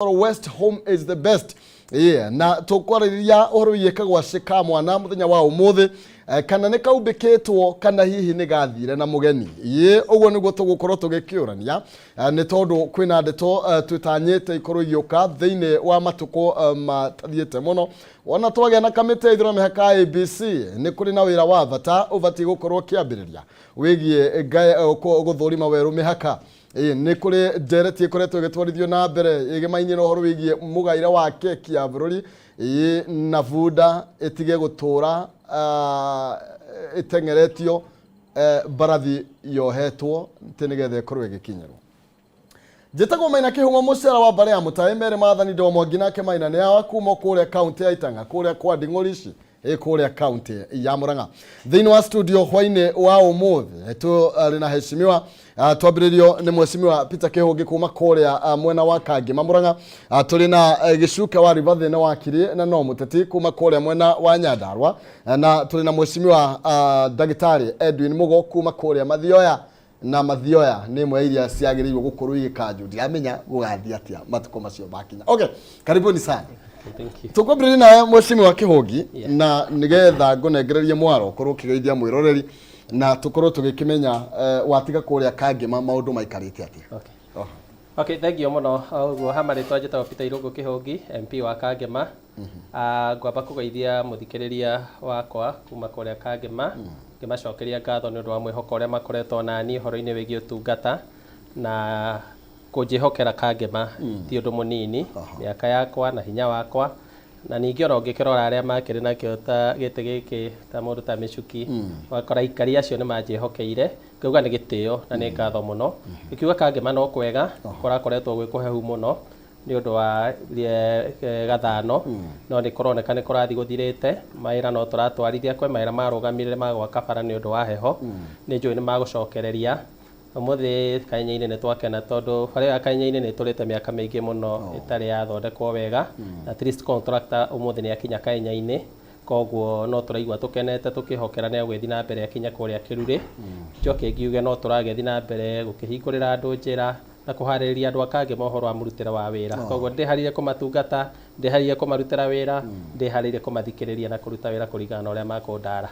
West, home is the best. Yeah, na tũkwarĩrĩria ũhoro wĩgiĩ kagwacĩ ka mwana mũthenya wa ũmũthĩ, kana nĩ kaumbĩkĩtwo kana hihi nĩ gathire na mũgeni. Ĩ ũguo nĩguo tũgũkorwo tũgĩkĩũrania, nĩ tondũ kwĩna ndeto twĩtanyĩte ikorwo igĩũka thĩinĩ wa matukũ matathiĩte mũno. Wona twagĩa na kamĩtĩ ya ithurano mĩhaka ya IEBC, nĩ kũrĩ na wĩra wa bata ũbatiĩ gũkorwo ũkĩambĩrĩria wĩgiĩ gũthũrima werũ mĩhaka. Ĩĩ, nĩ kũrĩ ndereti ĩkoretwo ĩgĩtwarithio na mbere ĩgĩmainie na ũhoro wĩgiĩ mũgaĩre wa keki ya bũrũri, ĩĩ, na bunda ĩtige gũtũra ĩteng'eretio mbarathi yohetwo atĩ nĩgetha ĩkorwo ĩgĩkinyĩrwo. Njĩtagwo Maina Kĩhung'o, mũcara wa mbarĩ ya Mũtaĩ Merĩ Maathani Ndoo Mwangi, nake Maina nĩ awa kuma kũrĩa kaunti ya Itang'a kũrĩa kwa Nding'ũri ici ĩ kũrĩa kaunti ya Murang'a. Thĩinĩ wa studio hwainĩ wa ũmũthĩ tũrĩ na heshimiwa, twambĩrĩrio nĩ mheshimiwa Peter Kĩhũngĩ kuma kũrĩa mwena wa Kangĩma Murang'a. Tũrĩ na Gĩcuke wa Ribathĩ nĩ wakiri na no mũteti kuma kũrĩa mwena wa Nyandarua, na tũrĩ na mheshimiwa ndagĩtarĩ Edwin Mugo kuma kũrĩa Mathioya, na Mathioya nĩ ĩmwe ya iria ciagĩrĩirwo gũkorwo igĩkanjwo. Ndiramenya gũgathiĩ atĩa matukũ macio makinya. Okay, karibuni sana. Thank you. Tũkwambĩrĩria nawe mheshimiwa Kĩhũngi, na nĩgetha ngũnengererie mwaro ũkorwo ũkĩgeithia mwĩroreri na tũkorwo tũgĩkĩmenya watiga kũrĩa Kangĩma maũndũ maikarĩte atĩa. Okay. Oh. Okay, thank you mũno. Ũguo ha marĩtwa njĩtagwo Peter Irũngũ Kĩhũngi, MP wa Kangĩma. Ngwamba kũgeithia mũthikĩrĩria wakwa kuma kũrĩa Kangĩma, ngĩmacokeria ngatho nĩ ũndũ wa mwĩhoko ũrĩa makoretwo nani ũhoro-inĩ wĩgiĩ ũtungata na kũnjĩhokera Kangĩma ti ũndũ mũnini, mĩaka yakwa na hinya wakwa, na ningĩ ona ũngĩkĩrora arĩa makĩrĩ nakĩo ta gĩtĩ gĩkĩ ta mũndũ ta Mĩcuki, ũgakora aikari acio nĩ manjĩhokeire, ngauga nĩ gĩtĩo na nĩ ngatho mũno. Ngĩkiuga Kangĩma no kwega, kũrakoretwo gwĩ kũhehu mũno nĩ ũndũ wa gathano, no nĩ kũroneka nĩ kũrathiĩ gũthirĩte. Mawĩra no tũratwarithia, kwĩ mawĩra marũgamire ma gwaka bara nĩ ũndũ wa heho, nĩ njũĩ nĩ magũcokereria. Ũmũthĩ Kanya-inĩ nĩ twakena tondũ bara ĩyo ya Kanya-inĩ nĩ ĩtũrĩte mĩaka mĩingĩ mũno ĩtarĩ yathondekwo wega. At least contractor ũmũthĩ nĩ akinya Kanya-inĩ, koguo no tũraigua tũkenete tũkĩhokera nĩ egũgĩthiĩ na mbere akinye kũrĩa Kĩrurĩ. Njoke ngiuge no tũragĩthiĩ na mbere gũkĩhingũrĩra andũ njĩra na kũharĩrĩria andũ a Kangĩma ũhoro wa mũrutĩre wa wĩra. Koguo ndĩharĩirie kũmatungata, ndĩharĩirie kũmarutĩra wĩra, ndĩharĩirie kũmathikĩrĩria na kũruta wĩra kũringana na ũrĩa makũndara.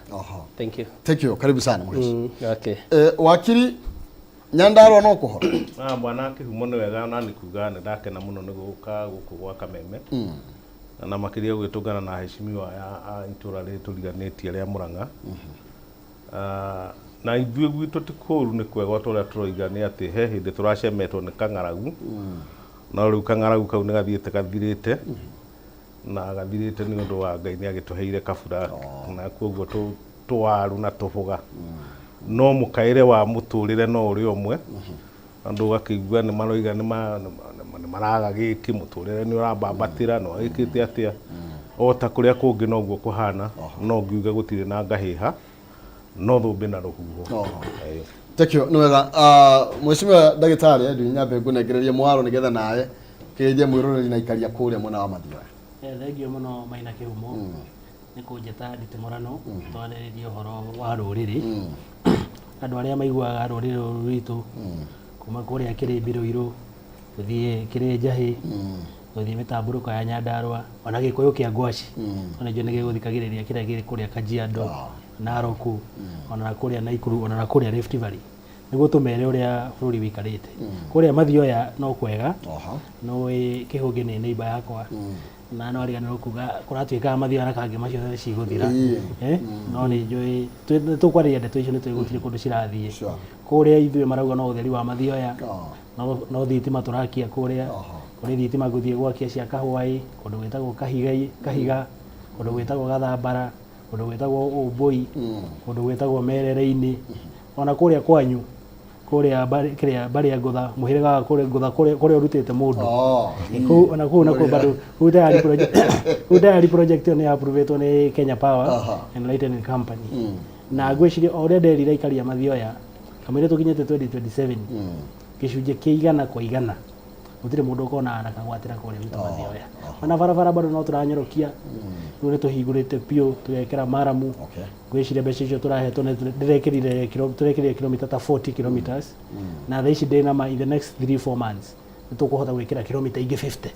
Thank you. Thank you. Karibu sana mheshimiwa. Okay. Wakiri Nyandarua no kũhora. Ah, bwana Kĩhumo, nĩ wega na nĩ kuga nĩ ndakena mũno nĩ gũka gũkũ gwa Kameme na makĩria gwĩtũngana na heshimiwa ya a itũra rĩrĩ tũriganĩtie rĩa Murang'a. Ah, na ithuĩ gwitũ ti kũru, nĩ kwega. O ta ũrĩa tũroiga nĩ atĩ he hĩndĩ tũracemetwo nĩ kang'aragu, no rĩu kang'aragu kau nĩ gathiĩte gathirĩte na gathirĩte nĩ ũndũ wa Ngai nĩ agĩtũheire kabura, na koguo tũwaru na tũbũga, no mũkaĩre wa mũtũrĩre no ũrĩ ũmwe. Andũ ũgakĩigua nĩ maroiga nĩ maraga gĩkĩ, mũtũrĩre nĩ ũrambambatĩra na wĩkĩte atĩa, o ta kũrĩa kũngĩ noguo kũhana. No ngiuge gũtirĩ na ngahĩha, no thũmbĩ na rũhuho. Ĩĩ. Thank you. Nĩ wega. Mheshimiwa ndagĩtarĩ Edwin, nyambe ngũnengererie mwaro nĩgetha nawe kĩgeithie mwĩroreri na ikaria kũrĩa mwena wa Mathioya. Thengiũ mũno Maina Kĩhumo nĩ kũnjĩta nditimũrano twarĩrĩrie ũhoro wa rũrĩrĩ. Andũ arĩa maiguaga rũrĩrĩ rũrũ rwitũ kuma kũrĩa Kĩrĩmbi Rũirũ gũthiĩ kĩrĩ Njahĩ, gũthiĩ mĩtambũrũko ya Nyandarũa, ona Gĩkũyũ kĩa Ngwaci ona nĩ gĩgũthikagĩrĩria kĩrĩa kĩrĩ kũrĩa Kajiado, Narok, ona kũrĩa Naikuru, ona kũrĩa Rift Valley, nĩguo tũmere ũrĩa bũrũri wĩikarĩte. Kũrĩa Mathioya no kwega. Nĩũĩ Kĩhũngĩ nĩ neighbor yakwa na no ariganĩrwo kuga kũratuĩkaga Mathioya na Kangĩma ciothe cigũthira. No nĩ njũĩ tũkwarĩria ndeto icio, nĩ tũĩ gũtirĩ kũndũ cirathiĩ. Kũrĩa ithuĩ marauga no ũtheri wa Mathioya, no thitima tũrakia kũrĩa. Kũrĩ thitima ngũthiĩ gwakia cia Kahũai, kũndũ gwĩtagwo Kahiga, Kahiga, kũndũ gwĩtagwo Gathambara, kũndũ gwĩtagwo Ũmbũi, kũndũ gwĩtagwo Merere-inĩ, ona kũrĩa kwanyu kũrĩa kĩrĩa mbarĩ ya Ngũtha, mũhĩrĩga wa kũrĩa Ngũtha, kũrĩa ũrutĩte mũndũ. Kũu ona kũu nakuo bado kũu tayari project, kũu tayari project ĩyo nĩ approvetwo nĩ Kenya Power Enlightening Company. Na ngwĩciria o ũrĩa nderire aikari a Mathioya kamũira tũkinyĩte 2027, gĩcunjĩ kĩa 100% gũtirĩ mũndũ ũkona na kagwatĩra kũrĩa gwitũ Mathioya. Ona barabara bado no tũranyorokia, rĩu nĩ tũhingũrĩte biũ tũgekĩra maramu. Ngwĩciria mbeca icio tũrahetwo nĩ ndĩrekĩrire tũrekĩrire kilomita ta 40 kilometers, na thaa ici ndĩna ma in the next 3 4 months Nĩ tũkũhota gwĩkĩra kilomita ingĩ 50.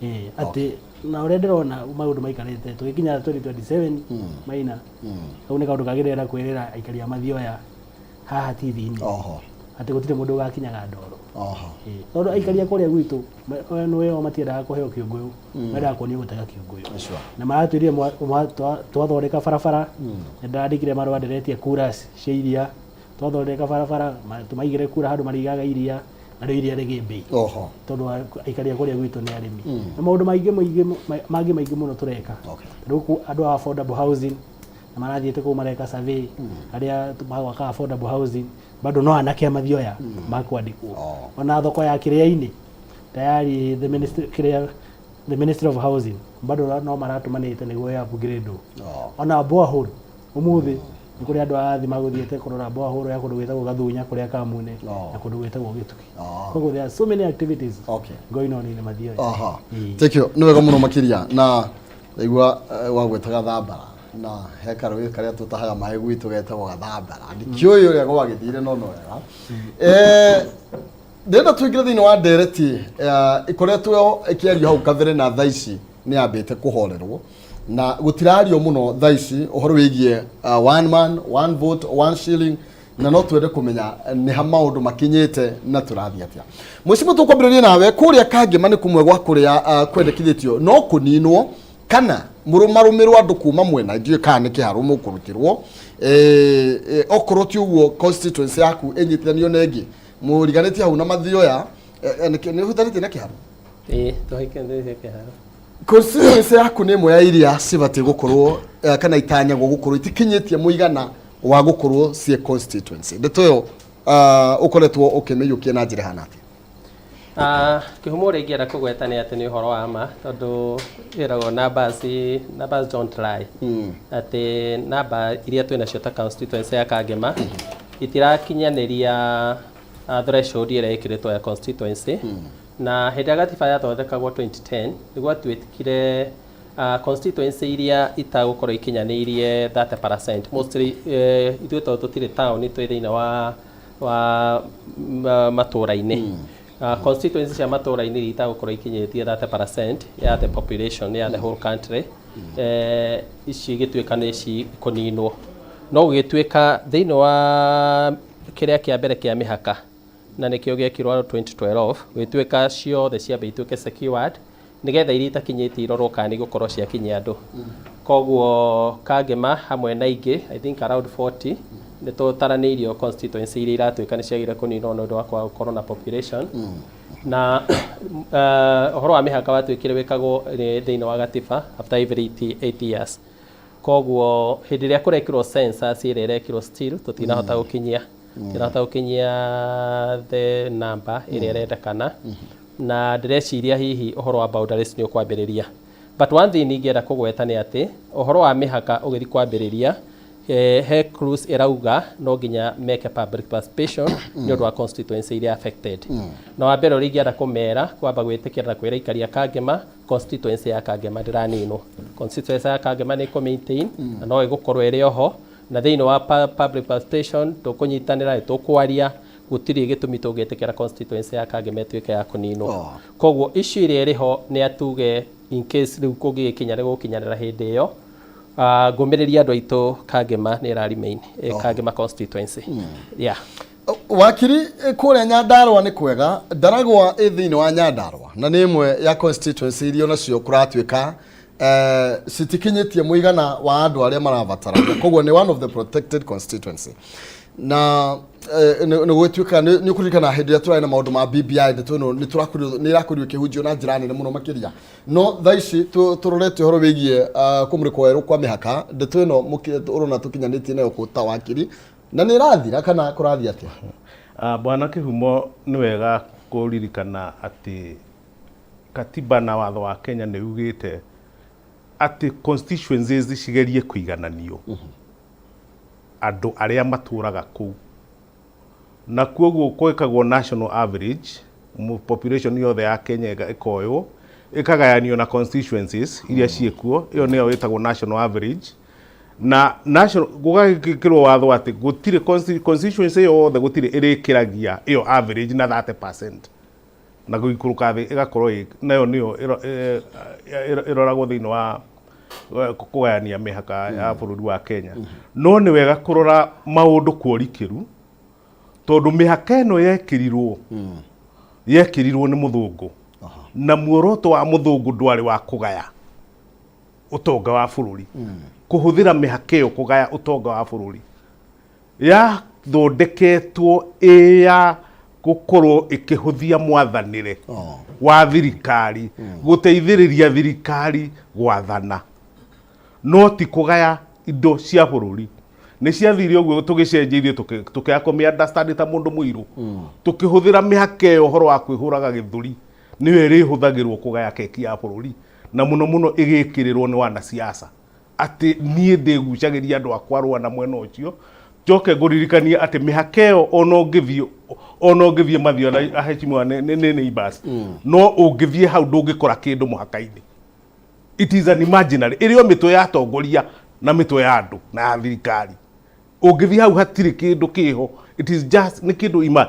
Ĩĩ, atĩ na ũrĩa ndĩrona maũndũ maikarĩte tũgĩkinya 2027, Maina, kau nĩ kaũndũ kangĩ ndĩrenda kwĩrĩra aikari a Mathioya haha TV-inĩ, atĩ gũtirĩ mũndũ ũgakinyaga ndoro. Ĩĩ, tondũ aikari a kũrĩa gwitũ nĩo matiendaga kũheo kĩũngũyũ, mendaga kuonio gũtega kĩũngũyũ. Na maratwĩrire twathondeka barabara, nĩ ndandĩkire marũa ndĩretia kura cia iria, twathondeka barabara tũmaigĩre kura handũ marĩigaga iria, narĩo iria rĩgĩe mbei, tondũ aikari a kũrĩa gwitũ nĩ arĩmi. Na maũndũ maingĩ maingĩ mangĩ maingĩ mũno tũreka. Rĩu andũ a affordable housing na marathiĩte kũu mareka survey arĩa magwaka affordable housing, bado no anake a Mathioya makwandĩkwo. Ona thoko ya Kĩrĩa-inĩ tayari the ministry, kĩrĩa the Ministry of Housing bado no maratũmanĩte nĩguo ya upgrade. Ona borehole, ũmũthĩ nĩ kũrĩ andũ arathi magũthiĩte kũrora borehole ya kũndũ gwĩtagwo Gathunya kũrĩa Kamune na kũndũ gwĩtagwo Gĩtugi. Koguo there are so many activities going on in Mathioya. Ĩĩ. Thank you, nĩ wega mũno makĩria. Na ndaigua wagwĩta Gathambara, na he karũĩ karĩa tũtahaga maĩ gwitũ getagwo Gathambara, ndikĩũĩ ũrĩa gwagĩthire, no no wega. Ndĩrenda tũingĩre thĩinĩ wa ndereti ĩkoretwo ĩkĩario hau kabere, na thaa ici nĩ yambĩte kũhorerwo na gũtirario mũno thaa ici, ũhoro wĩgiĩ one man, one vote, one shilling, na no twende kũmenya nĩ ha maũndũ makinyĩte na tũrathiĩ atĩa. Mũcimo, tũkwambĩrĩria nawe. Kũrĩa Kangema nĩ kũmwe gwa kũrĩa kwendekithĩtio no kũninwo kana mũrũmarũmĩrwo andũ kuma mwena, ndiũĩ kana nĩ kĩharũ mũkũrutĩrwo, okorwo ti ũguo constituency yaku ĩnyitithanio na ĩngĩ mũriganĩtie hau na Mathioya, nĩ ũhutanĩtie na kĩharũ? Ĩĩ, tũhikĩtie kĩharo. Constituency yaku nĩ ĩmwe ya iria cibatiĩ gũkorwo kana itanyagwo gũkorwo itikinyĩtie mũigana wa gũkorwo ciĩ constituency. Ndeto ĩyo ũkoretwo ũkĩmĩiyũkia na njĩra ĩhana atĩa? Kĩhumo ũrĩa ingĩenda kũgweta nĩ atĩ nĩ ũhoro wa ma, tondũ ĩragwo numbers don't lie, atĩ namba iria twĩ nacio ta constituency ya Kangema itirakinyanĩria threshold ĩrĩa ĩkĩrĩtwo ya constituency. Na hĩndĩ ĩrĩa gatiba yathondekagwo 2010, nĩ gwatuĩkire constituency iria itagũkorwo ikinyanĩirie 30%, mostly ithuĩ tondũ tũtirĩ taũni, twĩ thĩinĩ wa matũũra-inĩ, constituency cia matũũra-inĩ iria itagũkorwo ikinyĩtie 30% ya the population ya the whole country, ici igĩtuĩka nĩ cikũninwo. No gũgĩtuĩka thĩinĩ wa kĩrĩa kĩa mbere kĩa mĩhaka, na nĩkĩo gĩekirwo 2012, gũgĩtuĩka ciothe ciambe ituĩke secured nĩgetha iria itakinyĩtie irorwo kana nĩ igũkorwo ciakinyia andũ. Koguo Kangema hamwe na ingĩ, I think around 40, nĩ tũtaranĩirio constituency iria iratuĩka nĩ ciagĩrĩire kũninwo nĩ ũndũ wa kwaga gũkorwo na population. Na ũhoro wa mĩhaka watuĩkire wĩkagwo thĩinĩ wa gatiba after every 8 years. Koguo hĩndĩ ĩrĩa kũrekirwo census ĩrĩa ĩrekirwo, still tũtinahota gũkinyia the number ĩrĩa ĩrendekana, na ndĩreciria hihi ũhoro wa boundaries nĩ ũkwambĩrĩria. But one thing ingĩenda kũgweta nĩ atĩ ũhoro wa mĩhaka ũgĩthiĩ kwambĩrĩria, he clause ĩrauga no nginya meke public participation nĩ ũndũ wa constituency iria affected. Na wa mbere ũrĩa ingĩenda kũmera, kwamba gwĩtĩkĩra na kwĩra aikari a Kangema, constituency ya Kangema ndĩraninwo. Constituency ya Kangema nĩ ĩkũ maintain na no ĩgũkorwo ĩrĩ oho, na thĩinĩ wa public participation tũkũnyitanĩra, nĩ tũkwaria, gũtirĩ gĩtũmi tũngĩtĩkĩra constituency ya Kangema ĩtuĩke ya kũninwo. Koguo issue ĩrĩa ĩrĩ ho nĩ atuge in case rĩu kũngĩgĩkinya nĩ gũkinyanĩra hĩndĩ ĩyo, ngũmĩrĩria andũ aitũ Kangema nĩ ĩra remain Kangema constituency, yeah. Wakiri, kũrĩa Nyandarũa nĩ kwega. Ndaragwa ĩ thĩinĩ wa Nyandarũa na nĩ ĩmwe ya constituency iria onacio kũratuĩka citikinyĩtie mũigana wa andũ arĩa marabatarania, koguo nĩ one of the protected constituency. Na nĩ gũgĩtuĩka nĩ ũkũririkana hĩndĩ ĩrĩa tũrarĩ na maũndũ ma BBI, ndeto ĩno nĩ tũrakorirwo nĩ ĩrakorirwo ĩkĩhunjio na njĩra nene mũno makĩria. No thaa ici tũrorete ũhoro wĩgiĩ kũmũrĩkwo werũ kwa mĩhaka, ndeto ĩno ũrona tũkinyanĩtie nayo kũ ta wakiri, na nĩ ĩrathira kana kũrathiĩ atĩa? Bwana Kĩhumo, nĩ wega kũririkana atĩ katiba na watho wa Kenya nĩ ugĩte atĩ constituencies cigerie kũigananio andũ arĩa matũraga kũu, na kuoguo gwĩkagwo national average, population yothe ya Kenya ĩkoywo ĩkagayanio na constituencies iria ciĩkuo. Ĩyo nĩyo ĩtagwo national average. Na national gũgagĩkĩrwo watho atĩ gũtirĩ constituency yothe, gũtirĩ ĩrĩkĩragia ĩyo average na 30%. Na gũikũrũka thĩ ĩgakorwo nayo nĩyo ĩroragwo thĩinĩ wa kũgayania mĩhaka ya bũrũri wa Kenya. No nĩ wega kũrora maũndũ kwa ũrikĩru, tondũ mĩhaka ĩno yekĩrirwo nĩ mũthũngũ, na muoroto wa mũthũngũ ndwarĩ wa kũgaya ũtonga wa bũrũri. Kũhũthĩra mĩhaka ĩyo kũgaya ũtonga wa bũrũri, yathondeketwo ĩ ya gũkorwo ĩkĩhũthia mwathanĩre wa thirikari, gũteithĩrĩria thirikari gwathana, no ti kũgaya indo cia bũrũri. Nĩ ciathire ũguo tũgĩcenjia ithuĩ, tũkĩaga kũmĩ understand ta mũndũ mũirũ, tũkĩhũthĩra mĩhaka ĩyo ũhoro wa kwĩhũraga gĩthũri, nĩyo ĩrĩhũthagĩrwo kũgaya keki ya bũrũri, na mũno mũno ĩgĩkĩrĩrwo nĩ wanasiasa atĩ niĩ ndĩgucagĩria andũ akwa rũa na mwena ũcio. Njoke ngũririkanie atĩ mĩhaka ĩyo, ona ũngĩthiĩ mathio na aheshimiwa nĩ neighbors, no ũngĩthiĩ hau ndũngĩkora kĩndũ mũhaka-inĩ. It is an imaginary, ĩrĩ o mĩtwe ya atongoria na mĩtwe ya andũ na ya thirikari. Ũngĩthiĩ hau hatirĩ kĩndũ kĩho, it is just nĩ kĩndũ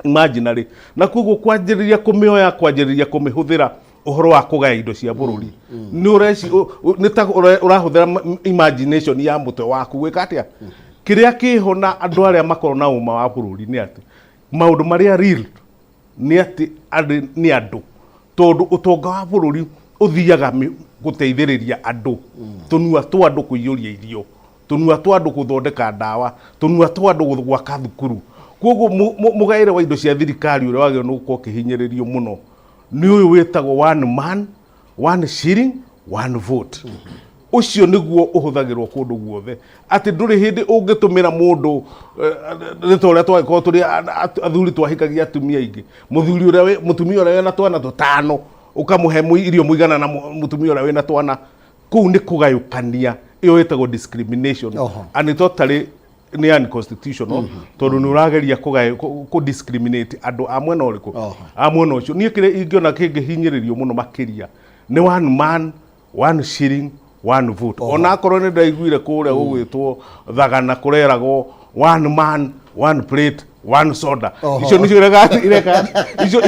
imaginary. Na koguo kwanjĩrĩria kũmĩoya, kwanjĩrĩria kũmĩhũthĩra ũhoro wa kũgaya indo cia bũrũri, nĩ ũreci nĩ ta ũrahũthĩra imagination ya mũtwe waku gwĩka atĩa kĩrĩa kĩho. Na andũ arĩa makorwo na ũma wa bũrũri nĩ atĩ maũndũ marĩa real nĩ atĩ andũ nĩ andũ, tondũ ũtonga wa bũrũri ũthiaga gũteithĩrĩria andũ, tũnua twa andũ kũiyũria irio, tũnua twa andũ gũthondeka ndawa, tũnua twa andũ gwaka thukuru. Koguo mũgaĩre wa indo cia thirikari ũrĩa wagĩrĩirwo nĩ gũkorwo ũkĩhinyĩrĩrio mũno nĩ ũyũ wĩtagwo one man, one shilling, one vote. Ũcio nĩguo ũhũthagĩrwo kũndũ guothe, atĩ ndũrĩ hĩndĩ ũngĩtũmĩra mũndũ nĩ ta ũrĩa twagĩkorwo tũrĩ athuri twahikagia atumia aingĩ. Mũthuri ũrĩa mũtumia ũrĩa wĩna twana tũtano ũkamũhe irio mũigana na mũtumia ũrĩa wĩna twana. Kũu nĩ kũgayũkania, ĩyo ĩtagwo discrimination. And it totally nĩ unconstitutional, tondũ nĩ ũrageria kũ discriminate andũ a mwena ũrĩkũ? A mwena ũcio. Niĩ kĩrĩa ingĩona kĩngĩhinyĩrĩrio mũno makĩria nĩ one man, one shilling, one vote. Ona akorwo nĩ ndaiguire kũrĩa gũgwĩtwo Thagana kũreragwo one man, one plate, one soda. Icio nĩcio ireka icio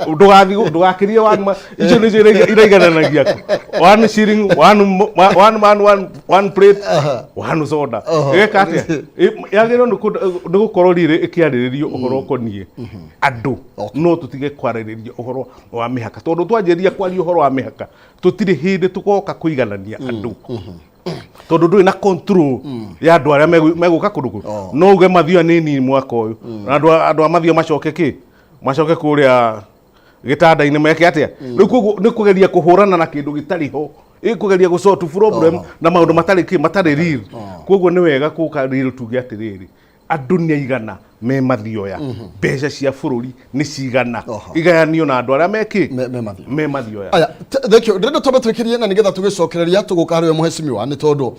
ndũgathiĩ ndũgakĩrie one man. Icio nĩcio iraigananagia one shilling, one man, one plate, one soda. Ĩgeka atĩa? Yagĩrĩirwo nĩ gũkorwo rĩrĩ ĩkĩarĩrĩrio ũhoro ũkoniĩ andũ, no tũtige kwarĩrĩria ũhoro wa mĩhaka, tondũ twanjĩrĩria kwaria ũhoro wa mĩhaka tũtirĩ hĩndĩ tũgoka kũiganania andũ, tondũ ndũrĩ na control ya andũ arĩa megũka kũndũ kũu. No uge Mathioya nĩ nini mwaka ũyũ, na andũ a Mathioya macoke kĩ macoke kũrĩa gĩtanda-inĩ meke atĩa rĩu? Koguo nĩ kũgeria kũhũrana na kĩndũ gĩtarĩ ho, ĩ kũgeria gũ sort problem na maũndũ matarĩ kĩ matarĩ real. Koguo nĩ wega kũka real, tuge atĩrĩrĩ, andũ nĩ aigana me Mathioya, mbeca cia bũrũri nĩ cigana, igayanio na andũ arĩa mekĩ me Mathioya. Me Mathioya. Aya, thank you. Ndĩrenda twambe twĩkĩrie na nĩgetha tũgĩcokereria tũgũka harĩ we mũhecimiwa, nĩ tondũ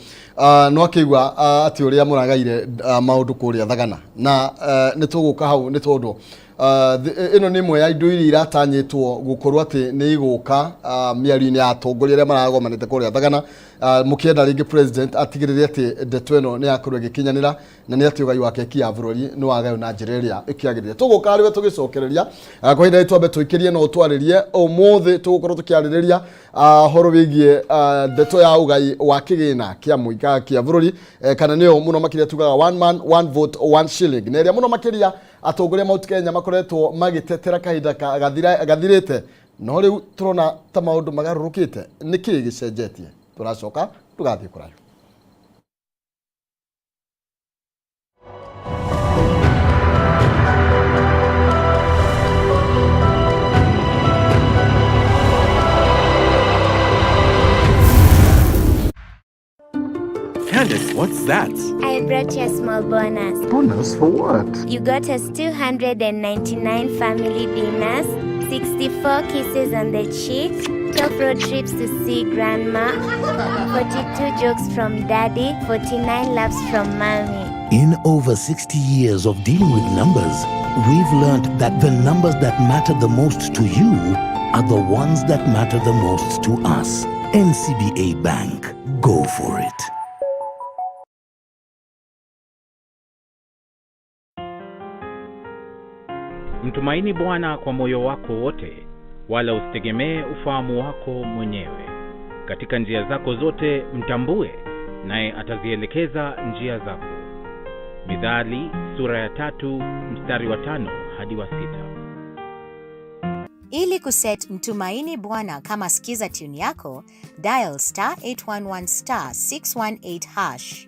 no akĩigua atĩ ũrĩa mũragaire maũndũ kũrĩa Thagana, na nĩ tũgũka hau, nĩ tondũ ĩno nĩ ĩmwe ya indo iria iratanyĩtwo gũkorwo atĩ nĩ igũka mĩario-inĩ ya atongoria arĩa maragomanĩte kũrĩa Thagana. Mũkĩenda rĩngĩ president atigĩrĩre atĩ ndeto ĩno nĩ yakorwo ĩgĩkinyanĩra, na nĩ atĩ ũgai wa keki ya bũrũri nĩ wagaywo na njĩra ĩrĩa ĩkĩagĩrĩire. Tũgũka harĩ we tũgĩcokereria. Kwa ihinda rĩrĩ twambe tũikĩrie no twarĩrie. Ũmũthĩ tũgũkorwo tũkĩarĩrĩria ũhoro wĩgiĩ ndeto ya ũgai wa kĩgĩna kĩa mũika kĩa bũrũri, kana nĩyo mũno makĩria tugaga one man, one vote, one shilling, na ĩrĩa mũno makĩria atongoria Mount Kenya makoretwo magĩtetera kahinda gathirĩte, no rĩu tũrona ta maũndũ magarũrũkĩte. Nĩ kĩĩ gĩcenjetie? Tũracoka, ndũgathiĩ kũraihu. Candice, what's that? I brought you a small bonus. Bonus for what? You got us 299 family dinners, 64 kisses on the cheek, 12 road trips to see grandma, 42 jokes from daddy, 49 laughs from mommy. In over 60 years of dealing with numbers, we've learned that the numbers that matter the most to you are the ones that matter the most to us. NCBA Bank. Go for it. Mtumaini Bwana kwa moyo wako wote, wala usitegemee ufahamu wako mwenyewe. Katika njia zako zote mtambue, naye atazielekeza njia zako. Mithali sura ya 3 mstari wa 5 hadi wa 6. Ili kuset Mtumaini Bwana kama skiza tune yako, dial star 811 star 618 hash.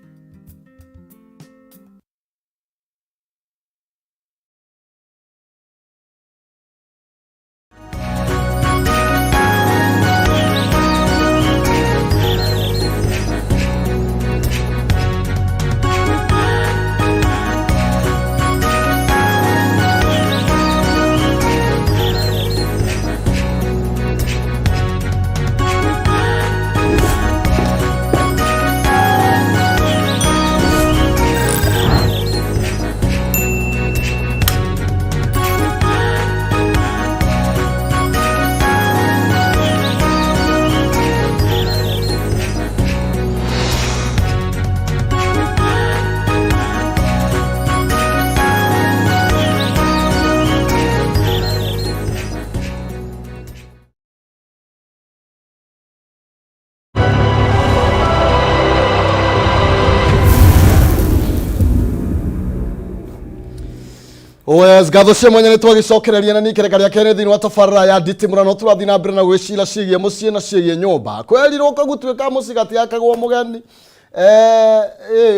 Wes ngatho cia mwanya nä twagicokereria na nikereka rĩa kerĩ thĩinĩ wa tabarĩra ya nditimũrano tũrathiĩ na mbere na gwĩcira ciĩgiĩ mũciĩ na ciĩgiĩ nyũmba. Kwerirwo gũtuĩka mũciĩ gatiakagwo mũgeni.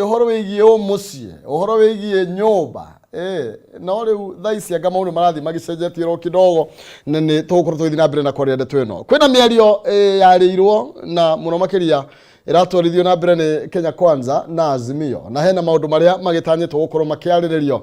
Ũhoro wĩgiĩ ũmũciĩ, ũhoro wĩgiĩ nyũmba. No rĩu thaa ici anga maũndũ marathiĩ magĩcenjetie ro kidogo, na nĩ tũgũkorwo tũgĩthiĩ na mbere na kwaria ndeto ĩno. Kwĩna mĩario yarĩirwo na mũno makĩria ĩratwarithio na mbere nĩ Kenya Kwanza na Azimio, na hena maũndũ marĩa magĩtanyĩtwo gũkorwo makĩarĩrĩrio